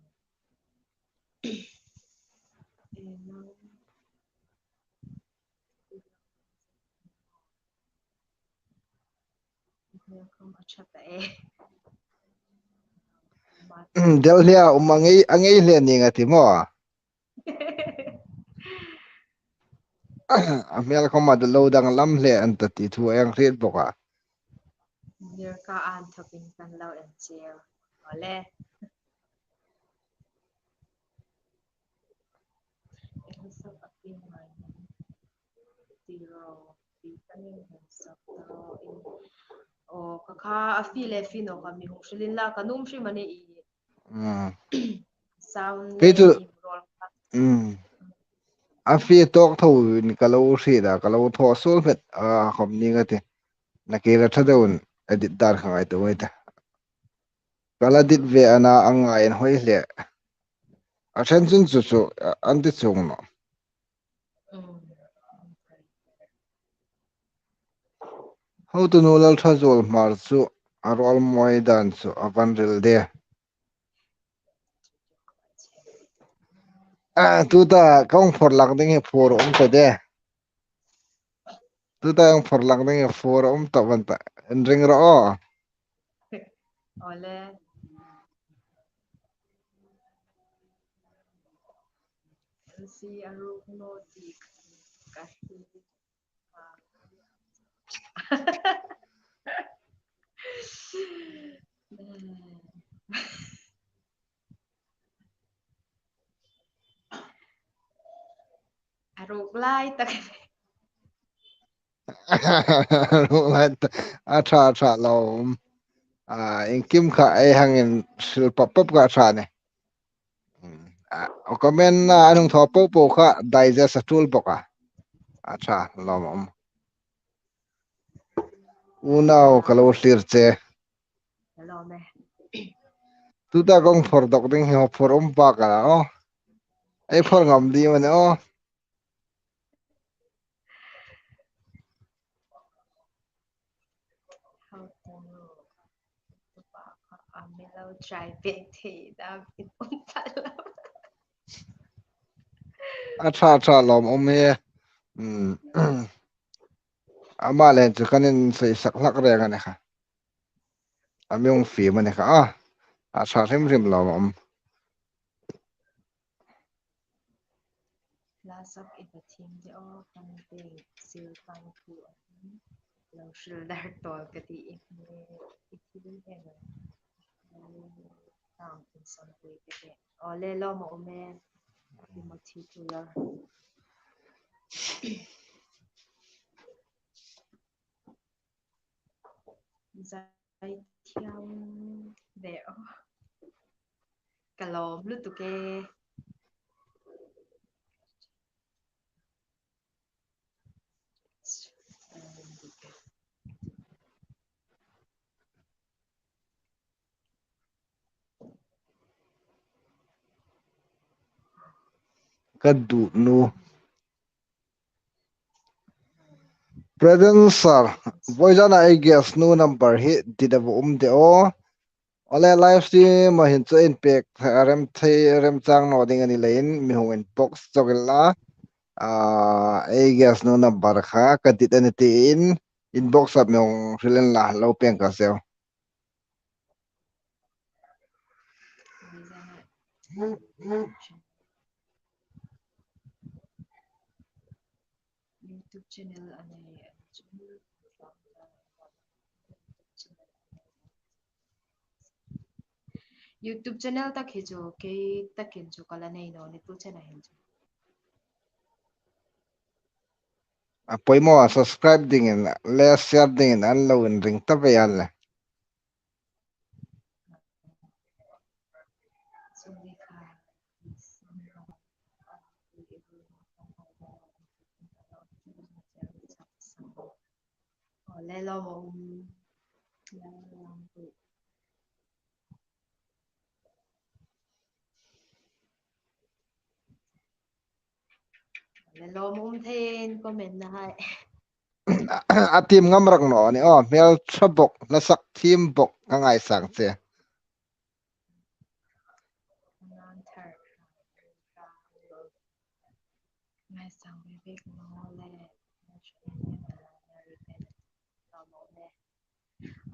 Delhi a um a ngei, a ngei hle ning a ti maw? A hmel khawma lo danglam hle an ta ti thu a hriet bawk a. Mirka an thawkin kan lo en cheu. Ole. Aw, ka kha a fie le fie naw kha mi hung hril inla, ka nuom hrim a nih. Mm. Sound kei chu le mi rol kha. Mm. A fie tawk tho in ka lo hriet a, ka lo thaw suol hmet a khawm ning a ti. Na kei la ṭha deuin edit dan kha ngaituo ei ta. Ka la dit ve a na, a ngai an hoi hle. A ṭhen chun chu chu, a, an ti chuong naw. Hotunu Lalṭhazul Hmar chu a rol mawi dan chu a va ril de. A, tuta kawng phor lak ding hi phur um ta de. Tuta kawng phor lak ding hi phur um ta van ta. En ring ro aw. Ole. Si a ruk no ti ka hi. A ruk lai tak. A ruk lai tak. A ṭha, a ṭha lawm. A, iengkim kha ei hangin hril pop pop kha a ṭha ni. A, comment a hung thaw po po kha digest a tul bawk a. A ṭha lawm a um. Unau ka lo thlir che. Tuta kawng phor dawk ding hi phor um pak a la aw. Ei phor ngam ding a ni aw. A ṭha, a ṭha lawm um hi. Hmm. Ama le chu kan insei sak hlak reng a ni kha. A mi hung fie a ni kha a. A ṭha hrim hrim lawm a um. Hla sak i va thiem de aw, kan te sil pang thu a lo hril dar tawl ka ti i, i thil he lo. Tang in sam pui ka te. Aw le lawm a um e. Timothy Tular. Zaithiam ve aw. Ka lawm lutuk e. Ka duh nu. President sir, voizana ei guest nu number hi dit a va um de aw. Awle, live stream a hin chu inpek a rem thei, remchang naw ding a ni leiin mi hung inbox chawk inla. Ah, ei guest nu number kha ka dit a ni tiin inbox-a mi hung hril inla, lo peng ka seo. YouTube channel a nei a ni chu. YouTube channel tak hi chu, kei takin chu ka la nei naw ni tu chen a hin chu. A poimaw, subscribe dingin le share dingin an lo inring ta ve a le. Le lawm um theiin comment na hai. A tim ngam rak naw ni aw, hmel ṭha bawk, hla sak thiem bawk ka ngaisang che. Ngaisang ve vek naw le.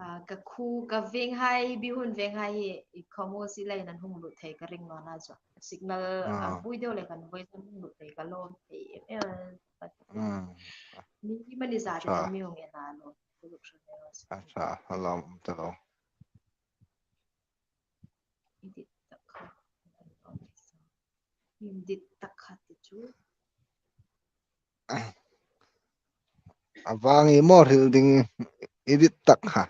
Ah, ka khu, ka venghai, Bihun venghai hi i khawmuol si leiin an hung lut thei ka ring naw a chu. Signal a Ah. pui deu le kan voice an hung lut thei ka lawm thei em em. Mm. Ni mani za te Ṭha. Kan mi hung en a lo. Ka luk hran le ro. Ṭha, ṭha, a lawm um ta lo. Edit tak kha. Edit tak kha ti chu. A vang i maw hril ding edit tak kha.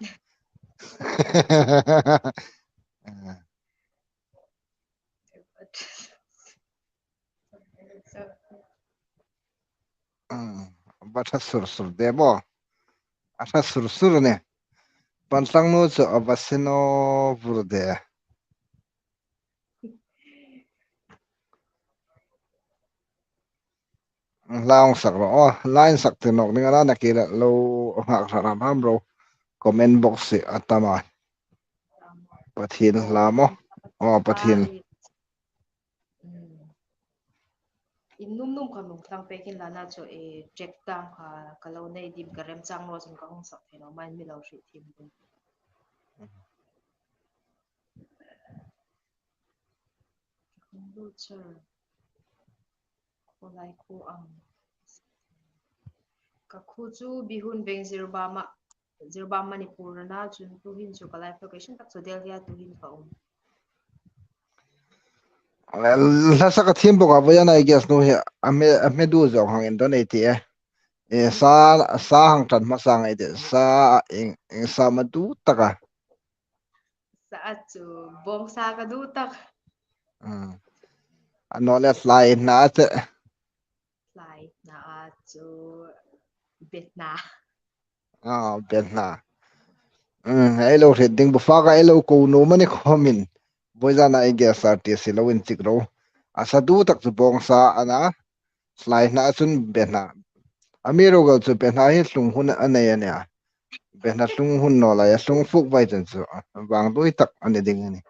Mm, a va ṭha sur sur de maw. A ṭha sur sur a nih. Pan tlang nu chu a va se naw vur de. Hla hung sak ro. Oh, hla insak tir nawk ding a na, nakie la lo nghak hram hram ro. Comment box hi a tam a. Pathien hla maw. Oh, Pathien. Mm. In num num kha mi hung thlang pek inla, a na chu e, check dam kha ka lo nei dim, ka remchang naw chun ka hung sak thei naw, main mi lo hriet thiem ding. Hung lut char. Khawlai khu ang. Ka khu chu Bihun veng Jiribam a, Jiribam Manipur a na, chun tuhin chu ka live location tak chu Delhi a tuhin ka um. Hla sak a thiem bawk a, voizana ei guest nu hi a hme, a hme du zawng hang indawn ei ti e. E, sa, sa hang ṭan hmasa ngei de, sa, eng, eng sa am a du tak a. Sa a chu, bawngsa ka du tak. Mm. A naw le tlai hna che. Tlai hna a chu, be hna. Ah, be hna. Mm, ei lo hriet ding, bu fak a ei lo ko nuom a ni khawmin. Voizana ei guest R T C lo inchik ro. A sa du tak chu bawngsa a na. Tlai hna chun be hna. Amiruokchu be hna hi tlung hun a nei a nih a. Be hna tlung hun naw lai a, tlung fuk vai chun chu vangduoi tak a ni ding a nih.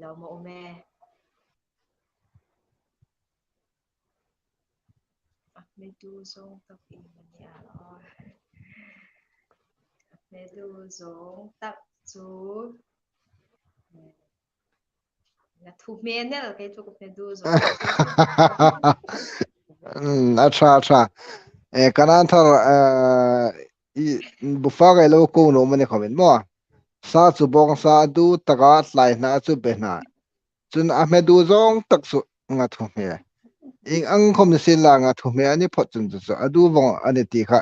Lo ma um e. A hme du zawng tak iem a ni a. A hme du zawng tak chu. Nga thu hme nel, kei chu ka hme du zawng. Mm, a ṭha, a ṭha. E, kan an thar, eh, i, bu fak a ei lo ko nuom a ni khawmin maw. Sa chu bawngsa a du tak a, tlai hna chu be hna. Chun a hme du zawng tak chu nga thu hme. Ieng ang khawm ni sien la nga thu hme a ni phawt chun chu chu a du vawng a ni ti kha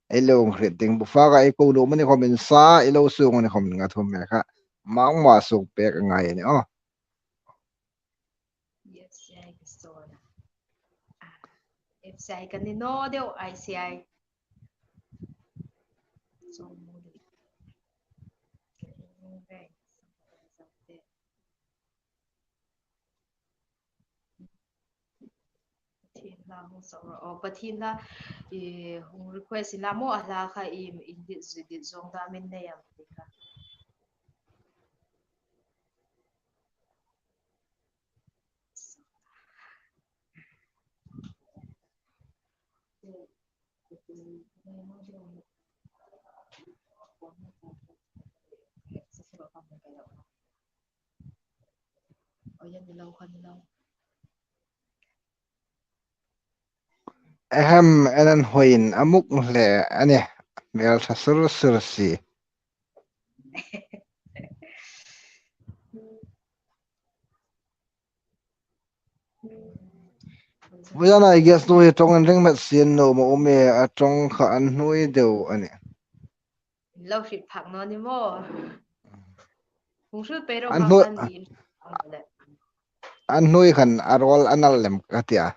ei lo hriet ding. Bu fak a ei ko nuom a ni khawmin, sa ei lo sung a ni khawmin nga thu hme kha mangma sung pek a ngai a nih aw. Yes. F C I kan ni naw deu, I C I. Chuong mu deu. Pathien hla hung sawr ro. Aw, Pathien hla, i, hung request inla maw, a hla kha i, in dit zui dit zawng dam in nei am ti kha. Ahem, en an hoin a muk hle a nih. Hmel ṭha sur sur si. Vawizana i guest nu hi ṭawng an ring met si an nuom a um e, a ṭawng kha an hnuoi deu a nih. Lo hriet phak naw ni maw? Hung hril pei ro. An hnuoi, kan ni. An hnuoi khan a rawl a nal lem ka tia.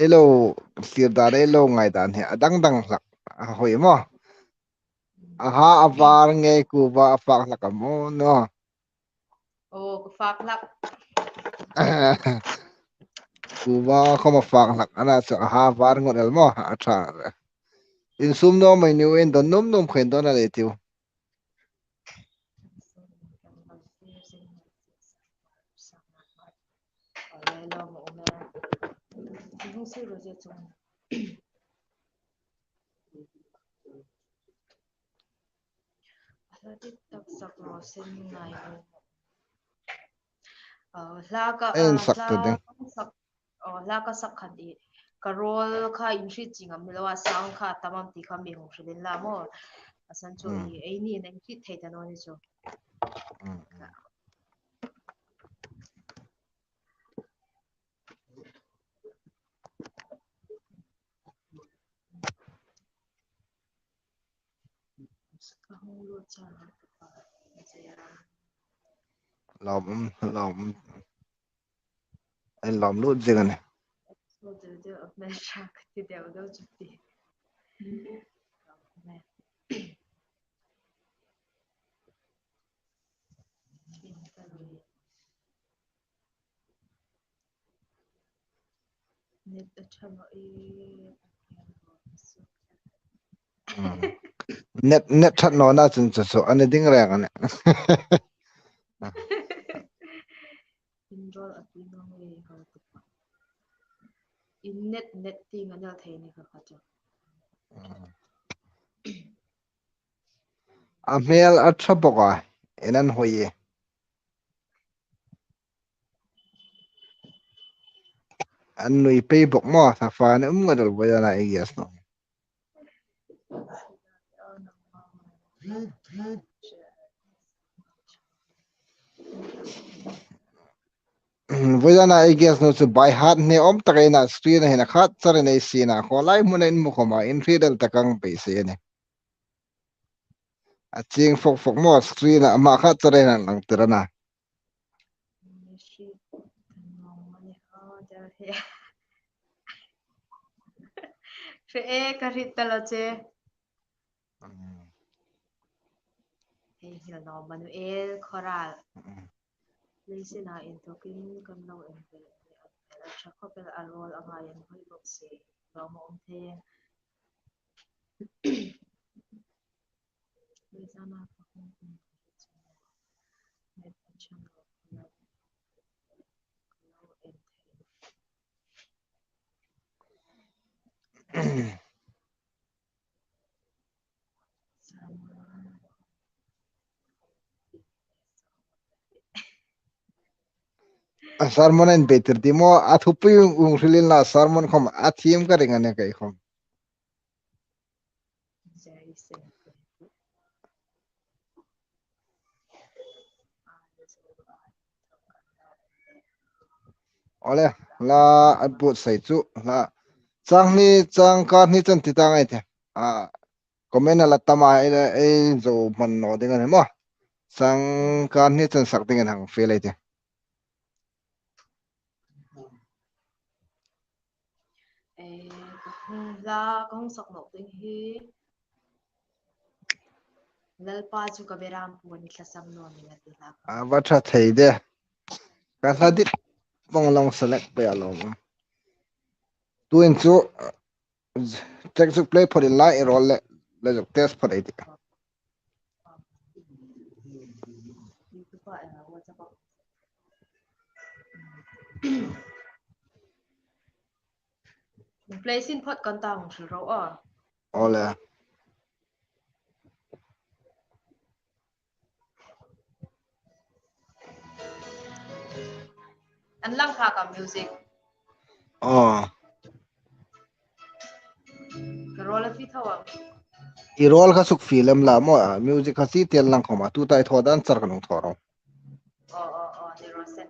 Ei lo thlir dan, ei lo ngai dan hi a dang dang hlak. A hoi maw? A ha a var ngei kuva a fak hlak a maw, no? Aw, ka fak hlak. Kuva khom a fak hlak, ana chu a ha var ngot el maw, a ṭha. Insum naw mai ni u, indawn nuom nuom kha indawn a lei tiu. Hla dik tak sak ro sen ngai lo. Aw, hla ka, en, ah, sak ta hla ding. Sak, aw, hla ka sak khan i, ka rawl kha in hriet chieng am ni lo a, sound kha tam am ti kha mi hung hril inla maw. A san chu, mm, i, ei ni in in hriet thei ta naw ni chu. Mm, mm. Lawm, lawm. Ei lawm lut zing a nih. Net a ṭha naw e. Mm. Net, net ṭhat nawna chun chu chu a ni ding reng a nih. In rawl a tui naw e, hau tu pa. In net, net ti nga nel thei ni kha kha chu. Mm. A hmel a ṭha bawk a, en an hoi e. An nui pei bawk maw, thafa ni um ngat el vawizana i guest nu. Vawizana i guest nu chu by heart ni awm tak ei na, screen a hin a khat char in ei sie na, khawlai hmuna in hmu khawma in hriet el tak ang pei si a nih. A chieng fawk fawk maw, screen a hma khat char in an lang tir a na. Fe e, ka hriet ta lo che. Mm. Hei, hil naw, Manuel Khoral. Mm. Leisina inthokin kan lo en ve a nih, a hmel a ṭha khawp el a, rawl a ngai an hoi bawk si. Lawm a um thei. A sermon a inpei tir ti maw, a thupui hung hril inla, sermon khom a thiem ka ring a nih kei khom. Ole, hla a buotsai chu, hla. Chang hni, chang kar hni chan ti ta ngai te. A, comment a la tam a, ei, ei zo hman naw ding a nih maw. Chang kar hni chan sak dingin hang fiel ei tih. Hla ka hung sak nawk ding hi, Lalpa chu ka beram pu a ni, tlasam naw ning a ti hla. A va ṭha thei de. Ka hla dit vong long select pei a lo. Tuhin chu, uh, track zuk play phawt inla, i rawl le, le zuk test phawt ei tih. Play sin phawt kan ta hung hril ro aw. Awle. An lang kha ka music. Aw. Ka rawl a fie tho am? I rawl kha suk fie lem la maw, a music kha si tel lang khawm a, tuta i thaw dan char ka hung thaw ro. Aw, aw, aw, ni raw se.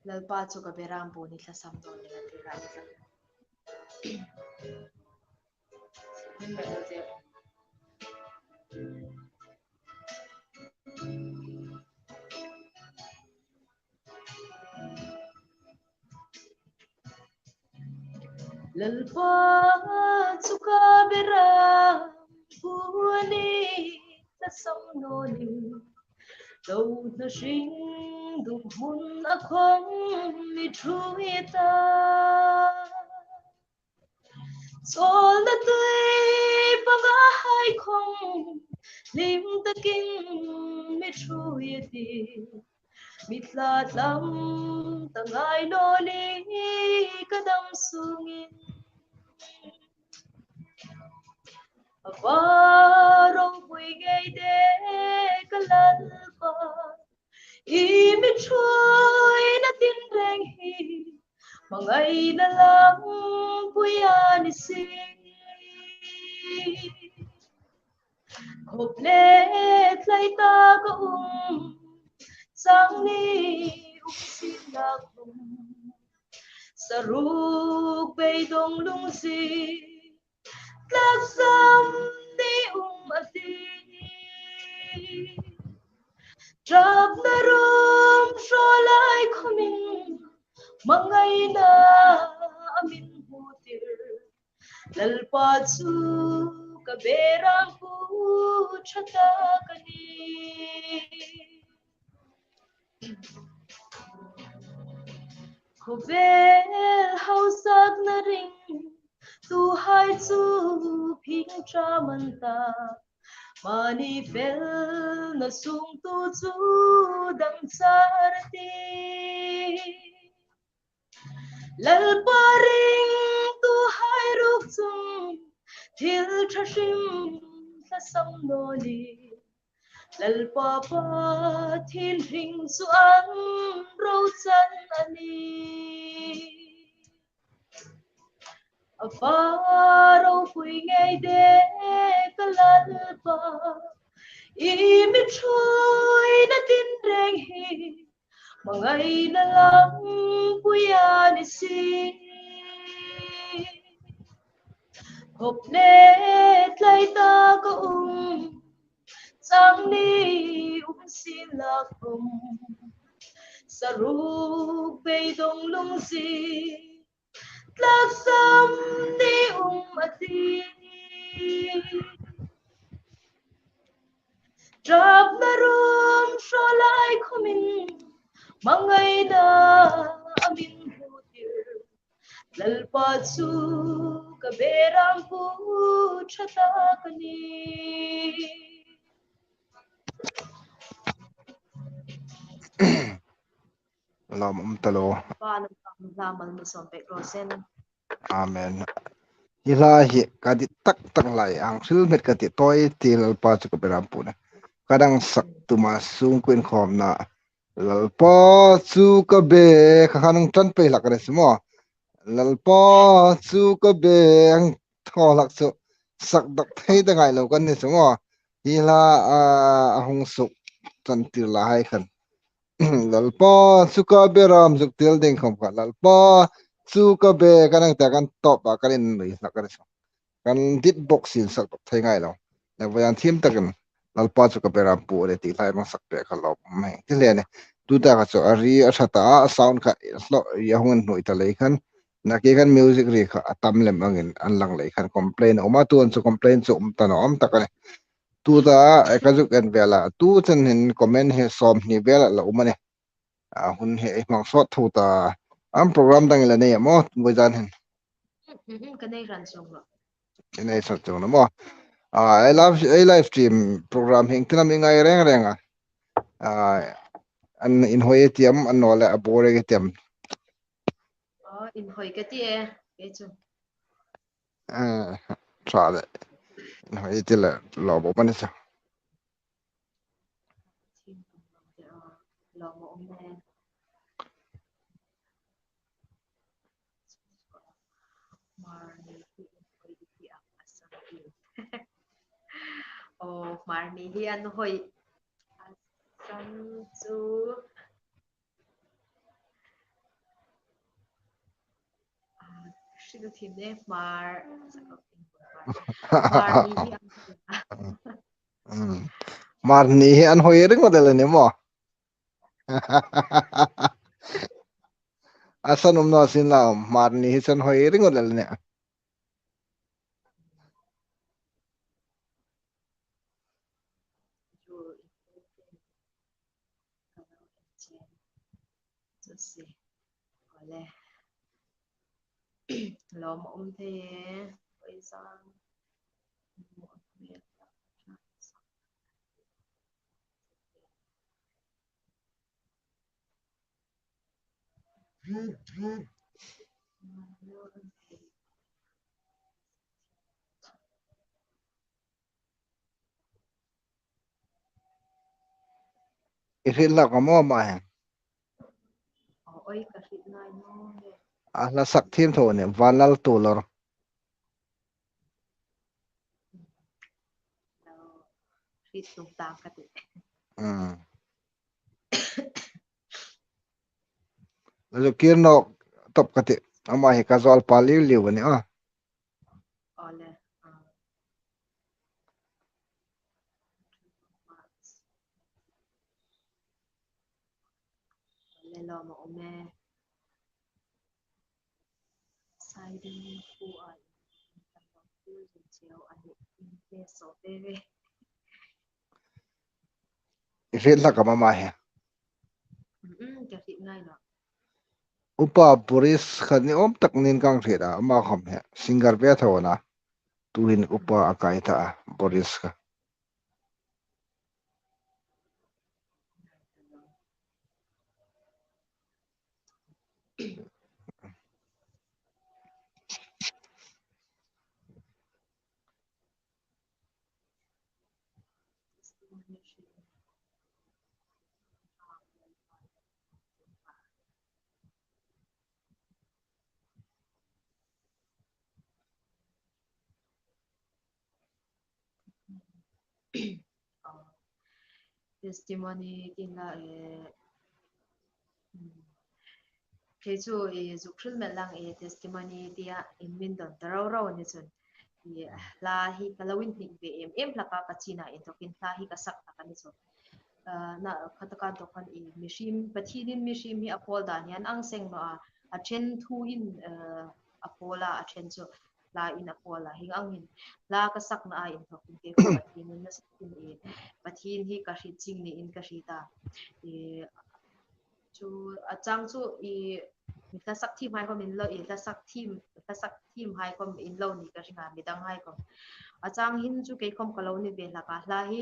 Lalpa chu ka beram pu a ni, tlasam naw ning a ti hla. Lalpa chu ka beram pu a ni, tlasam naw ning. Lo hna hring dum hmun a khawm mi ṭhuoi ta. Chawlna tui panga hai khawm hlim takin mi ṭhuoi a tih. Mi tla tlam ta ngai naw ni ka dam sungin. A va ropui ngei de ka Lalpa, i mi ṭhuoina tinreng hi hmangaina langpui a ni si. Khawp le tlai ta ka um, chang ni um sin la khawm, saruk beidong lungzin tlasam ni um a tih. Ṭapna rum hraw lai khawmin hmangaina a min hmu tir. Lalpa chu ka beram pu ṭha tak a ni. Khawvel hausakna ringtuhai chu phing ṭam an ta, mani felna sungtu chu dam char a tih. Lalpa ringtuhai ruok chun thil ṭha hrim tlasam naw ni. Lalpa Pathien hring chu an rochan a nih. A va ropui ngei de ka Lalpa, i mi ṭhuoina tinreng hi hmangaina langpui a ni si. Khawp le tlai ta ka um, chang ni um sin la khawm, saruk beidong lungzin tlasam ni um a tih. Ṭapna rum hraw lai khawmin hmangaina a min hmu tir. Lalpa chu ka beram pu ṭha tak a ni. Lawm um ta lo. Pa, nang pang hla mal mi sawm pek raw se. Amen. Hi hla hi ka dit tak tak lai ang, hril met ka ti tawi ti, Lalpa chu ka beram pu a ni. Ka dang sak tuma sungkuo inkhawmna, Lalpa chu ka be, kha khan hung ṭan pei hlak ka ni si maw. Lalpa chu ka be ang thaw hlak chu sak dawk thei ta ngai lo kan ni si maw. Hi hla, a, a hung suk ṭan tir la hai khan. Lalpa chu ka beram zuk ti ding khawm kha, Lalpa chu ka be, kan ang ta kan tawp a kan innui hlak ka ni si. Kan dit bawk sin sak dawk thei ngai lo. Le vawiin thiem takin Lalpa chu ka beram pu a ni ti hla hang sak pek kha lawm um e. Ti le ni. Tuta kha chu a ri a ṭha ta a, a sound kha hlawh a hung inhnuoi ta lei khan. Nakie khan music ri kha a tam lem angin an lang lei khan complain a um a, tuhin chu complain chu um ta naw tak a nih. Tuta, eh, ka zuk en vel a, tu chen hin comment hi sawmhni vel a la um a nih. A hun hi ei hmang sawt tho ta. Am program dang i la nei am aw, vawizan hin? Mm, mm, ka nei ran sawng lo. Ka nei sawt sawng lo maw. Ah, ei live, ei live stream program hi iengtin am i ngai reng reng a? Ah, an inhawi ti am, annawleh a bore ka ti am? Oh, inhawi ka ti e, kei chu. Eh, ṭha le. Inhawi ti le lawm a um a ni chu. Lawm a um e. Hmarni hi inhawi ti a, a san hi. Oh, Hmarni hi an hawi. A san chu. Ah, hriet thiem ne, Hmar. Hmarni hi an hawi. Mm. Hmarni hi an hawi ringawt el a ni maw. A san um naw sin la, Hmarni hi san hawi ringawt el a nih. Chu si. Awle. Lawm a um thei e. Vawizan. I hriet hlak am aw ama hi? Oi, ka hriet ngai naw e. A hla sak thiem tho a nih, Vanlal Tuolor. Hriet tum ta ka ti. Mm. Zukir nawk tawp ka ti. Ama hi ka zawlpa liu liu a nih a. Awle, ah. Awle, lawm a um e. Saidin khu a in, in tam lo, in cheu a nih, in te so ve ve. I hriet hlak am ama hi? Mm, ka hriet ngai naw. Upa Boris kha ni awm tak niin ka hriet a, ama khawm hi singer ve tho a na. Tuhin upa a kai ta a, Boris kha. Testimony ti la, eh, mm, kei chu, eh, zuk hril met lang, eh, testimony tia in min don ta rau rau a ni chun. I, hla hi ka lo inhnik ve em em hlak a, ka china inthawkin hla hi ka sak hlak a ni chu. Ah, na, kha taka inthawk khan i mihriem, Pathienin mihriem hi a pawl dan hi an ang seng naw a, a ṭhen thuin, eh, a pawl a, a ṭhen chu hla in a pawl a, hieng ang hin hla ka sakna a inthawkin kei khawm Pathienin nasakin i, Pathien hi ka hriet zing niin ka hriet a. I, chu a chang chu i, mi hla sak thiem hai khawm in lo, i hla sak thiem, hla sak thiem hai khawm in lo ni ka hring a, midang hai khawm. A chang hin chu kei khawm ka lo ni ve hlak a, hla hi,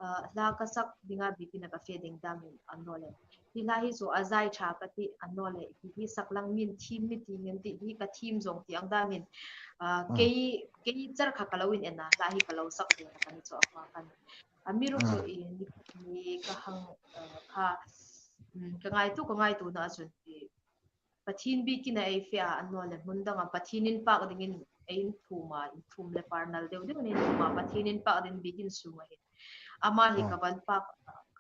ah, hla ka sak dinga biekin a ka fe ding dam hin annawleh. Hi hla hi chu a zai ṭha ka ti annawleh, hi hi sak lang min thiem mi ti ngen ti hi ka thiem zawng ti ang dam hin, ah, kei, kei char kha ka lo in en a, hla hi ka lo sak ve hlak a ni chu a hma khan. Amiruokchu i ni, ni ka hang, eh, kha, mm, ka ngaituo, ka ngaituona a chun i Pathien biekina ei fe a, annawleh hmun danga Pathien inpak dingin ei inthum a, inthum le par nal deu deu ni inthum a, Pathien inpak ding biekin sunga hin. Ama hi ka van pak,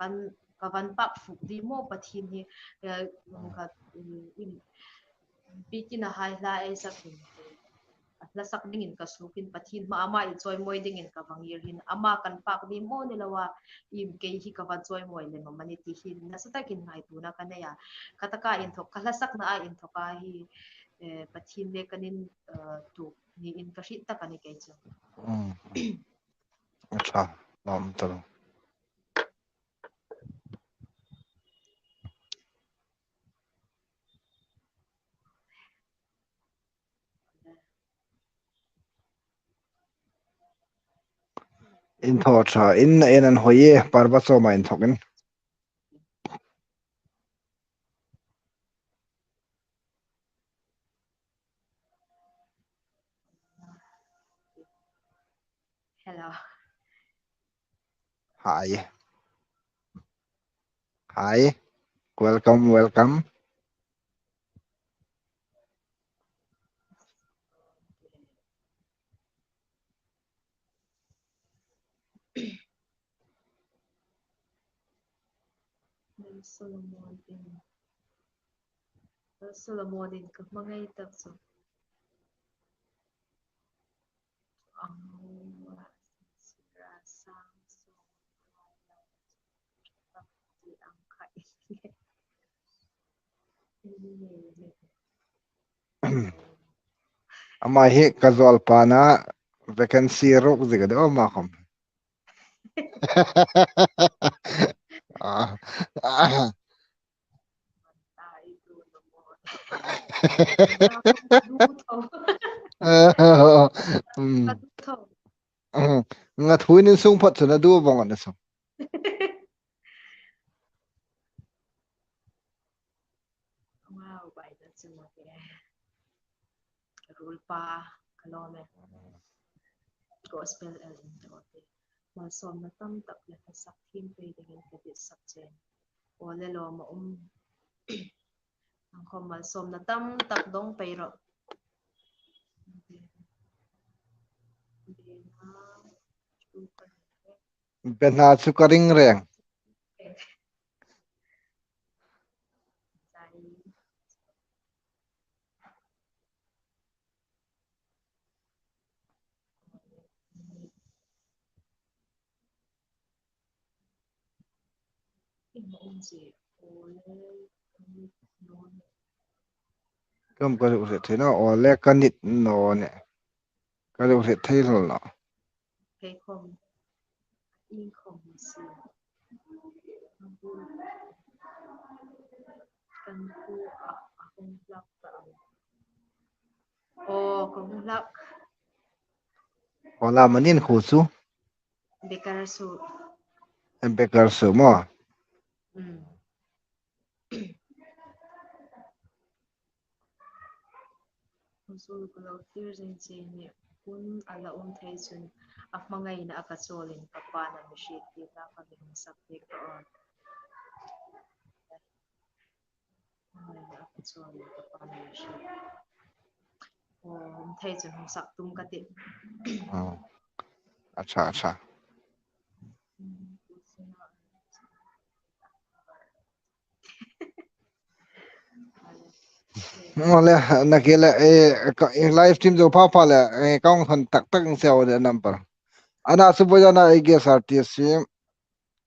kan, ka van pak fuk di maw Pathien hi, eh, ka, mm, in, biekina hai hla ei sak ding. A hlasak dingin ka sukin Pathien hmaa ama i chawimawi dingin ka va ngir hin ama kan pâk ding maw ni loa, iem kei hi ka va chawimawi lem am a ni ti hin nasa takin ngaituona ka nei a. Ka taka inthawk, ka hlasaknaa inthawka hi, eh, Pathien le kan in, eh, tuok niin ka hriet tak a ni kei chu. Mm. Acha, lawm ta lo. Inthaw ṭha, in, in an hoi e, Parva Sawma inthawkin. Hello. Hi. Hi. Welcome, welcome. Solomon in, Solomon in ka hmangai tak chu. Ama hi ka zawlpana vacancy ruk zik a deu ama khom. Ah, ah. Mm. Mm. Nga thuin in sung phawt chu na du vong an sung. Wow, bai da chu ma ke. Rulpa ka lawm e. Gospel el in to te. Malsawmna tam tak le ka sak thiem pei dingin ka dit sak chen. Aw le lawm a um. Ang khom malsawmna tam tak dong pei rawh. Bena chu ka ring reng. Kam ka lu se thina ole ka nit no ne. Ka lo hriet thei hlawl naw. Kei khom, ieng khom si. Kan pu a, a hung hlak ta. Aw, ka hung hlak. Aw, la manin khu chu. Bekar su. Bekar su maw? Mm. Huzur ka lo thlir zing che ni, hun a la um thei chun a hmangaina a ka chawlin ka pa na mi hriet ti la ka mi hung sak pek ka aw. Hmangaina a ka chawlin ka pa na mi hriet. Aw, um thei chun hung sak tum ka ti. Oh. Acha, acha. Ngole, na ke le, eh, ka, eh, live stream zo pha pha le, eh, ka hung hon tak tak ang se o le number. Ana su bo jana, eh, G S R T C,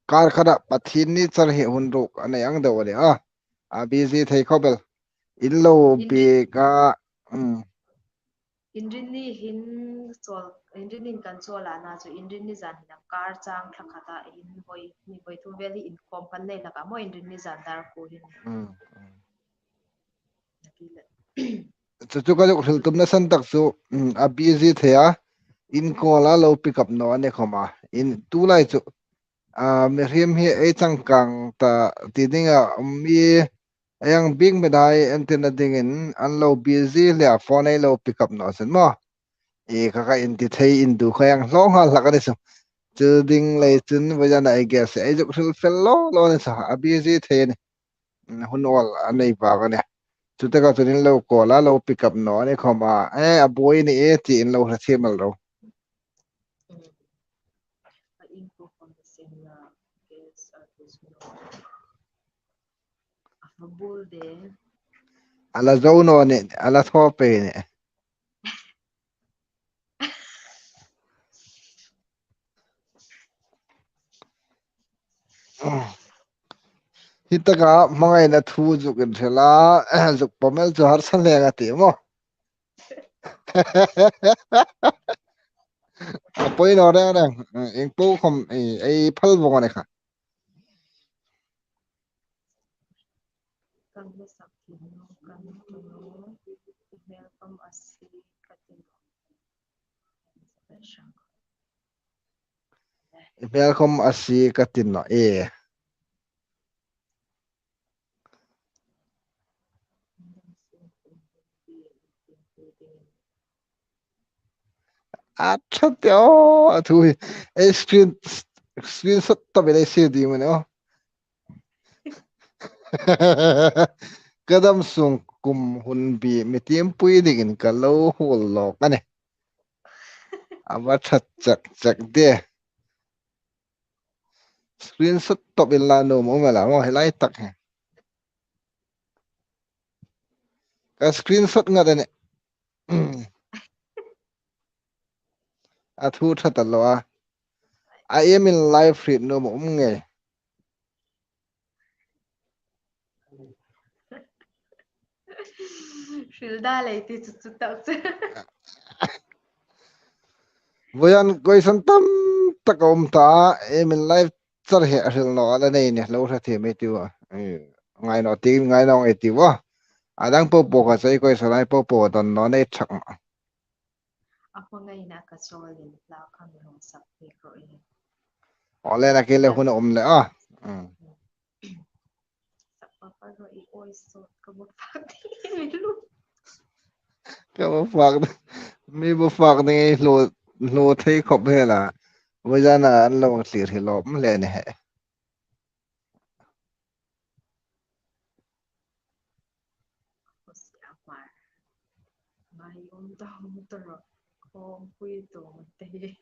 kar khana Pathienni char hi hun ruk, ana ang do le, ah. A busy thei khop el. In lo In bi ka, mm. Inrinni hin chawl, Inrinni kan chawl a na chu Inrinni zan hin a kar chang thla khata hin hoi, ni hoi thum vel hi in khom kan nei hlak a maw Inrinni zan dar khu hin. Mm, mm. Chu chu ka zuk hril tumna san tak chu, mm, a busy thei a, in call a lo pick up naw a ni khom a. In tulai chu, a, mihriem hi ei changkang ta ti ding a, um, mi Ei ang bik mi dai entirna dingin an lo busy hle a, phone ei lo pick up naw sin maw. I ka ka inti thei indu kha ang hlawng hal hlak a ni saw. Chu ding lei chun vawisun a I guess ei zuk hril fel lo lo ni saw. A busy thei a nih. Hun awl a nei bak a nih. Chu taka chun in lo call a, lo pick up naw a ni khom a. Eh, a buoi ni e tiin lo hre thiem el ro. A la zo naw nih, a la thaw pei nih. Hi taka hmangaina thu zuk inhril a, zuk pawm el chu harsa hle a ti maw. A poi naw reng reng. Ieng po khom ei, ei phal vong a ni kha. Kan hmasak thei naw, kan hmu naw, hmel khom a sie ka ti naw. Hmel khom a sie ka ti naw e. A ṭha te aw, a thu hi. Ei screen, screenshot tawp ei sie ding a ni aw. Ka dam sung kum hun bi mi tiempui dingin ka lo huol lawk a nih. A va ṭha chak chak de. Screenshot tawp inla nuom um a la maw, hi lai tak hi. Ka screenshot ngat a nih. A thu ṭha ta lo a. A em in live hriet nuom a um ngei. Hril da lei ti chu chu tak chu. Voiin question tam tak a um ta, em in live char hi a hril naw a la nei ni, lo hre thei mi ti u a. Ngai naw ti, ngai naw ngei ti u a. A dang po po kha chu ei question ai po po don naw nei ṭhak. A hmangaina ka chawl in hla kha mi hung sak pek rawh e. Aw le, a ke le hun a um le a. Mm. Sak pa pa rawh e, awi sawt ka bu fak ding ei hlu. Ka bu fak ding, mi bu fak ding ei hlu, hlu thei khop hi la. Vawizana an lo thlir hi lawm le ni he. Ngai um ta um ta ro. Khawmpui tawng te.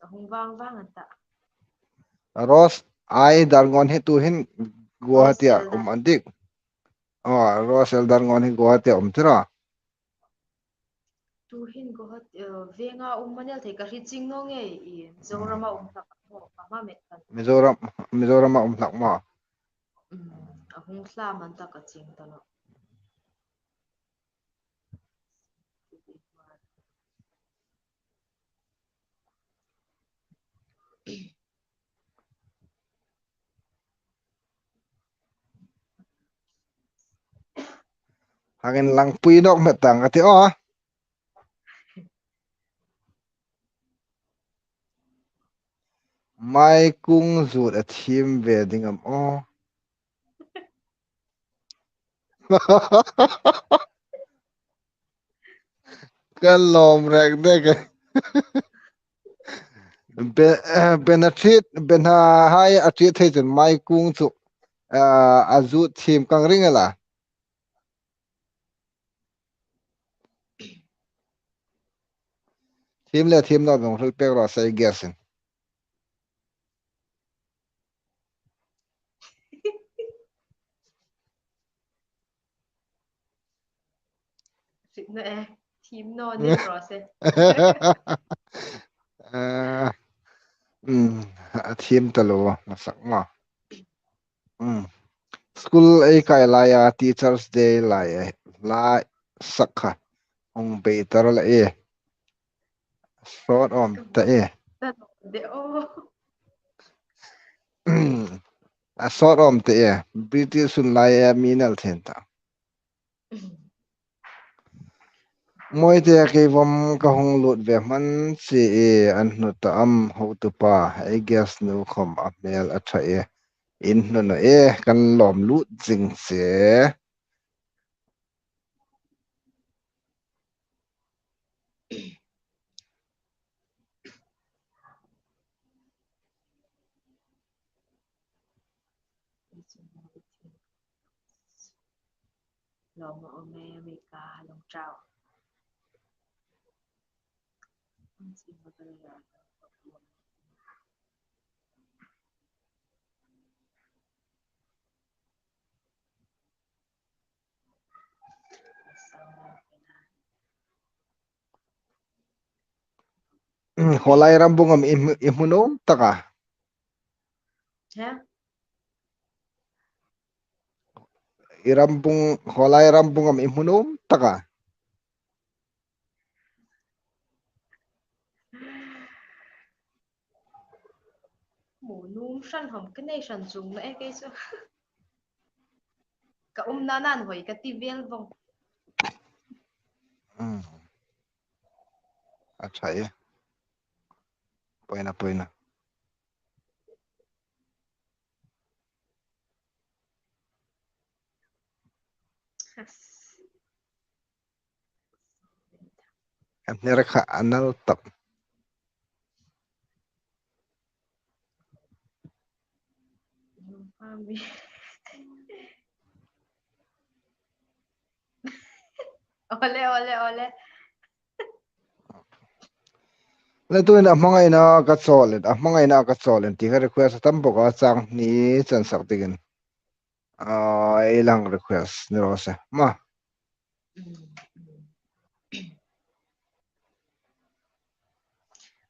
A hung vang vang an ta. Rose L Darngawn hi tuhin Guwahati-a um an dik. Aw, Rose L Darngawn hi Guwahati-a um tira. Tuhin Guwahati, eh, venga um mani el thei ka hriet ching naw ngei i, Mizoram-a um hlak maw, ama met kan. Mizoram, Mizoram-a um hlak maw. Mm, a hung hla man ta ka ching ta naw. Hang inlang pui nawk met tang ka ti aw. Maikung zut a thiem ve ding am aw. Ka lawm rek dek. Be-, eh, bena thriet, bena hai a thriet thei chun Maikung chu, eh, a zut thiem kang ring a la. Thiem le thiem naw vong hril pek raw se, guess in. Thiem naw e, thiem naw ni raw se. Eh, mm, a thiem ta lo, masak ma. Mm. School ei kai laia, Teachers' Day laia, hla sak kha hung bei ta la e. Sawt awm ta e. De o. A sawt awm ta e. British hun laia mi nal thei ta. Mawi te, kei vom ka hung lut ve hman si e, an hnu ta am hotupa, ei guest nu khom a hmel a ṭha e, in hnu naw e, kan lawm lut zing si e. Lawm a um e, mi ka lawm chau. Holai ram bung am i hmu, i hmu nuom taka. He? i ram bung, khawlai ram bung am i hmu nuom tak a? Hmu nuom hran hawm ka nei hran chuong naw e kei chu. Ka umna nan hoi ka ti vel vong. Mm. A ṭha e. Poina, poina. Yes. An hner kha a nal tak. Ole, ole, ole. Le tuhin a hmangaina ka chawl in, a hmangaina ka chawl in, ti kha request a tam bawk a, chang hni chan sak dingin. A, ei lang request ni raw se. Ma.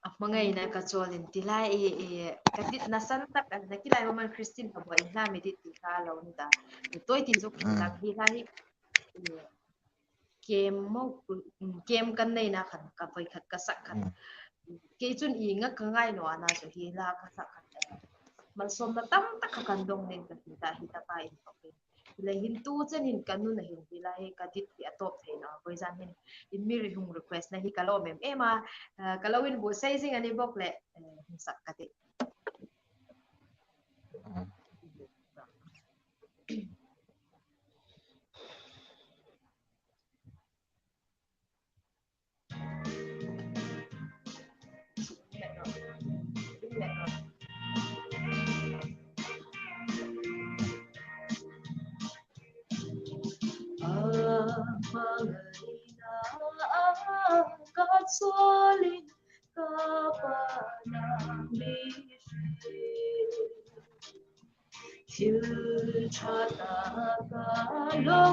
A hmangaina ka chawl in ti lai, e, e, ka dit na san tak an na ki lai woman Christine ka bo in hla mi dit ti ka lo ni ta. Ni toi ti zuk Mm. lang hi lai. E, kem mo, mm, kem kan nei na khan ka voi khat ka sak khat. Mm. Kei chun i nga ka ngai naw a na chu hi la ka sak khat. Malsawmna tam tak kha kan dong nen ka ti ta hi ta pa in tok in. Hi lai hin tu chen hin ka nun a hin hi lai ka dit ti a tawp thei naw. Voi zan hin in mi ri hung request na hi ka lawm em em a, eh, ka lo inbuotsai zing a ni bawk le, eh, hung sak ka ti. Ka chawlin ka pa na mi hre. Thil ṭha taka lo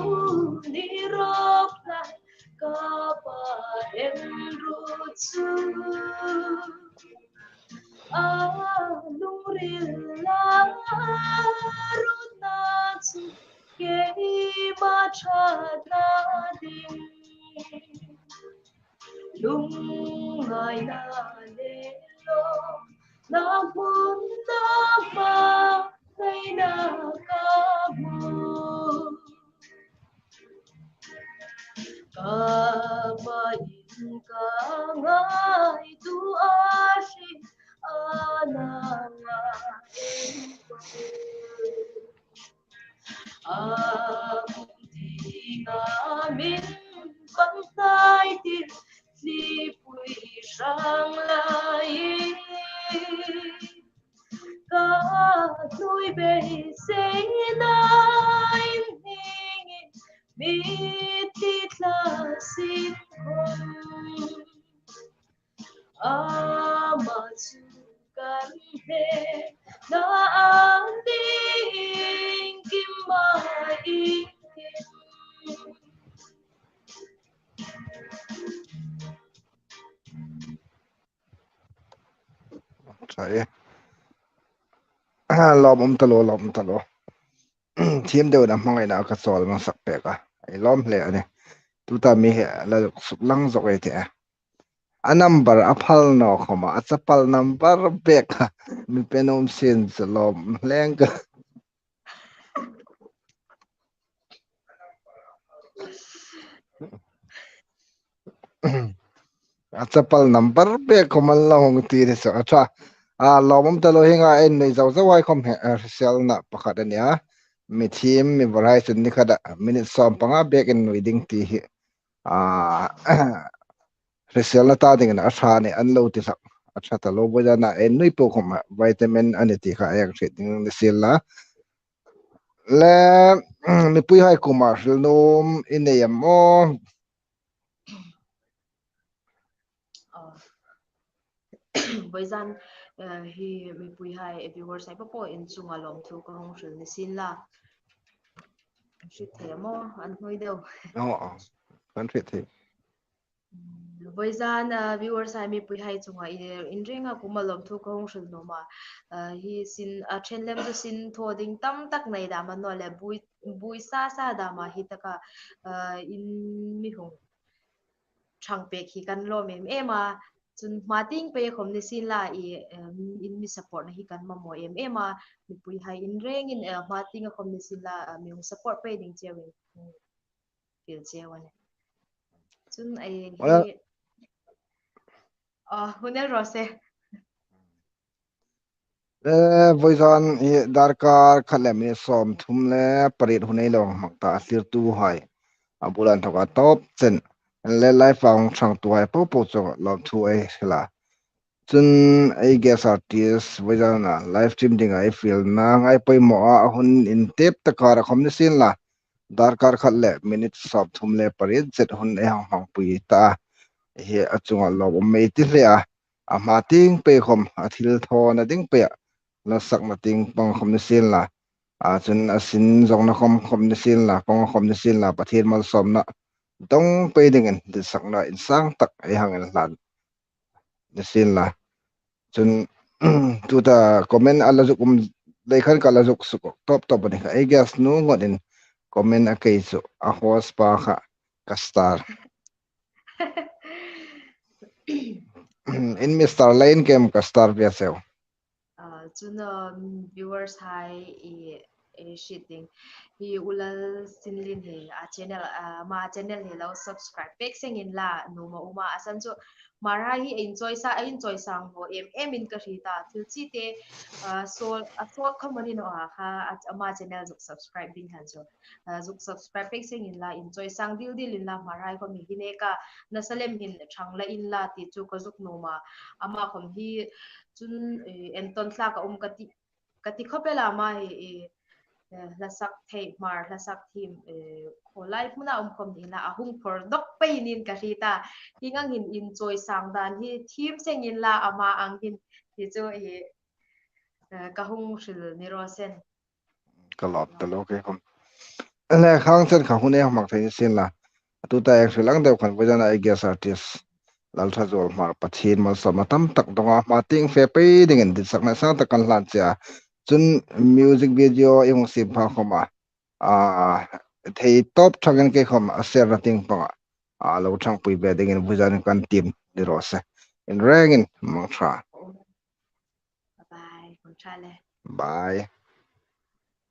ni rawk lai ka pa en ru chu. A lungril la rutna chu keima ṭhatna ding. Lungngaina le lawmna hmun na hmangaina ka hmu. Ka pa in ka ngaituo a hring a na ngai. A kum dinga min pang tai tir hlipui hrang lai. Ka hnuoi beiseina in hning in mi ti thla sin khawm. Ama chu kan hnena a ni iengkim a iengkim. Sorry. Lawm um ta lo, lawm um ta lo. Thiem deuin a hmangaina ka chawl hmang sak pek a. Ei lawm hle a nih. Tuta mi hi la suklang zawk ei tih a. A number a phal naw khawma, a chapal number bek kha mi pe nuom sin chu lawm hle ang ka. A chapal number bek khawma la hung ti ni chu a ṭha. A lawm um ta lo, hienga ei nuoi zau zau hai khawm hi, eh, hriselna pakhat a nih a. Mi thiem, mi vawrhai chun ni khata minute sawm panga bek innui ding ti hi. A, hriselna ta dingin a ṭha a nih, an lo ti hlak. A ṭha ta lo, voi zana ei nui po khawma vitamin a nih ti kha ei hriet ding ni sien la. Le, mipuihai kuoma hril nuom i nei am aw? Aw. Voi zan, eh, hi mipuihai, eh, viewers hai po po in chunga lawmthu ka hung hril ni sien la. Hriet thei am aw, an hnuoi deu. Aw, aw. Kan hriet thei. Voizan, ah, viewers hai mipuihai chunga i, in ringa kuoma lawmthu ka hung hril nuom a. Ah, hi sin, a ṭhen lem chu sin thaw ding tam tak nei dam a naw le, bui, bui sa sa dam a hi taka, ah, in mi hung ṭhang pek hi kan lawm em em a. Chun hma tieng pei khawm ni sien la i, em, in mi support na hi kan mamaw em em a. Mipuihai in rengin, eh, hma tienga khawm ni sien la, ah, mi hung support pei ding cheu in, hmm, fiel cheu a nih. Chun ei, well, hi, ah, hun el raw se. Eh, voizan hi darkar khat le minute sawmthum le pariet hun ei lo hmang ta, a thlirtuhai, a bula inthoka tawp chen le live-a hung ṭhangtuhai popo chu lawmthu ei hril a. Chun ei guest artist voizana live stream dinga ei fielna ngai poimaw a, a hun intep taka ra khawm ni sien la, darkar khat le minute sawmthum le pariet zet hun ei hang hmangpui ta a. Hi a chunga lawmum mei ti hle a. A hma tieng pei khawm a thil thawna ding pei a, hlasakna tieng pang khawm ni sien la, a chun a sin zawngna khawm khawm ni sien la, pang khawm ni sien la, Pathien malsawmna dawng pei dingin ditsakna insang tak ei hang inhlan ni sien la. Chun tuta comment a la zuk um lei khan ka la zuk suk tawp tawp a ni kha. Ei guest nu ngawtin comment a kei chu, a host pa kha ka star. In mi star lei in kem ka star ve cheu. Ah, chun, um, viewers hai i, i hriet ding. Hi U Lalsinlien hi, a channel, ah, ama channel hi lo subscribe pek seng inla, nuom a um a, a san chu Hmarhai hi a inchawisang, a inchawisang naw em em in ka hriet a, thil chi te, ah, saw, a sawt khawm a ni naw a kha, a, ama channel zuk subscribe ding han chu. Ah, zuk subscribe pek seng inla, inchawisang dil dil inla, Hmarhai khawm hi hi neka nasa lem hin ṭhang la inla ti chu ka zuk nuom a. Ama khawm hi chun, eh, entawn tlak a um ka ti, ka ti khawp el a, ama hi, eh, eh, hlasak thei, Hmar hlasak thiem, eh, khawlai hmuna um khawm ni inla, a hung phawr dawk pei niin ka hriet a. Hieng ang hin inchawisang dan hi thiem seng inla, ama ang hin ti chu, eh, eh, ka hung hril ni raw se. Ka lawm ta lo kei khawm. Le khang chen kha hun ei hmang thei ni sien la. Tuta ei hril ang deu khan voizana ei guest artist Lalthazuol Hmar, Pathien malsawmna tam tak dawnga hma tieng fe pei dingin ditsakna sang tak kan hlan che a. Chun music video ei hung siem pha khawma, a, thei tawp ṭhangin kei khawm a share-na tieng panga, a, lo ṭhangpui ve dingin voizan kan tiem ni raw se. In rengin mangṭha. Bye bye, mangṭha le. Bye.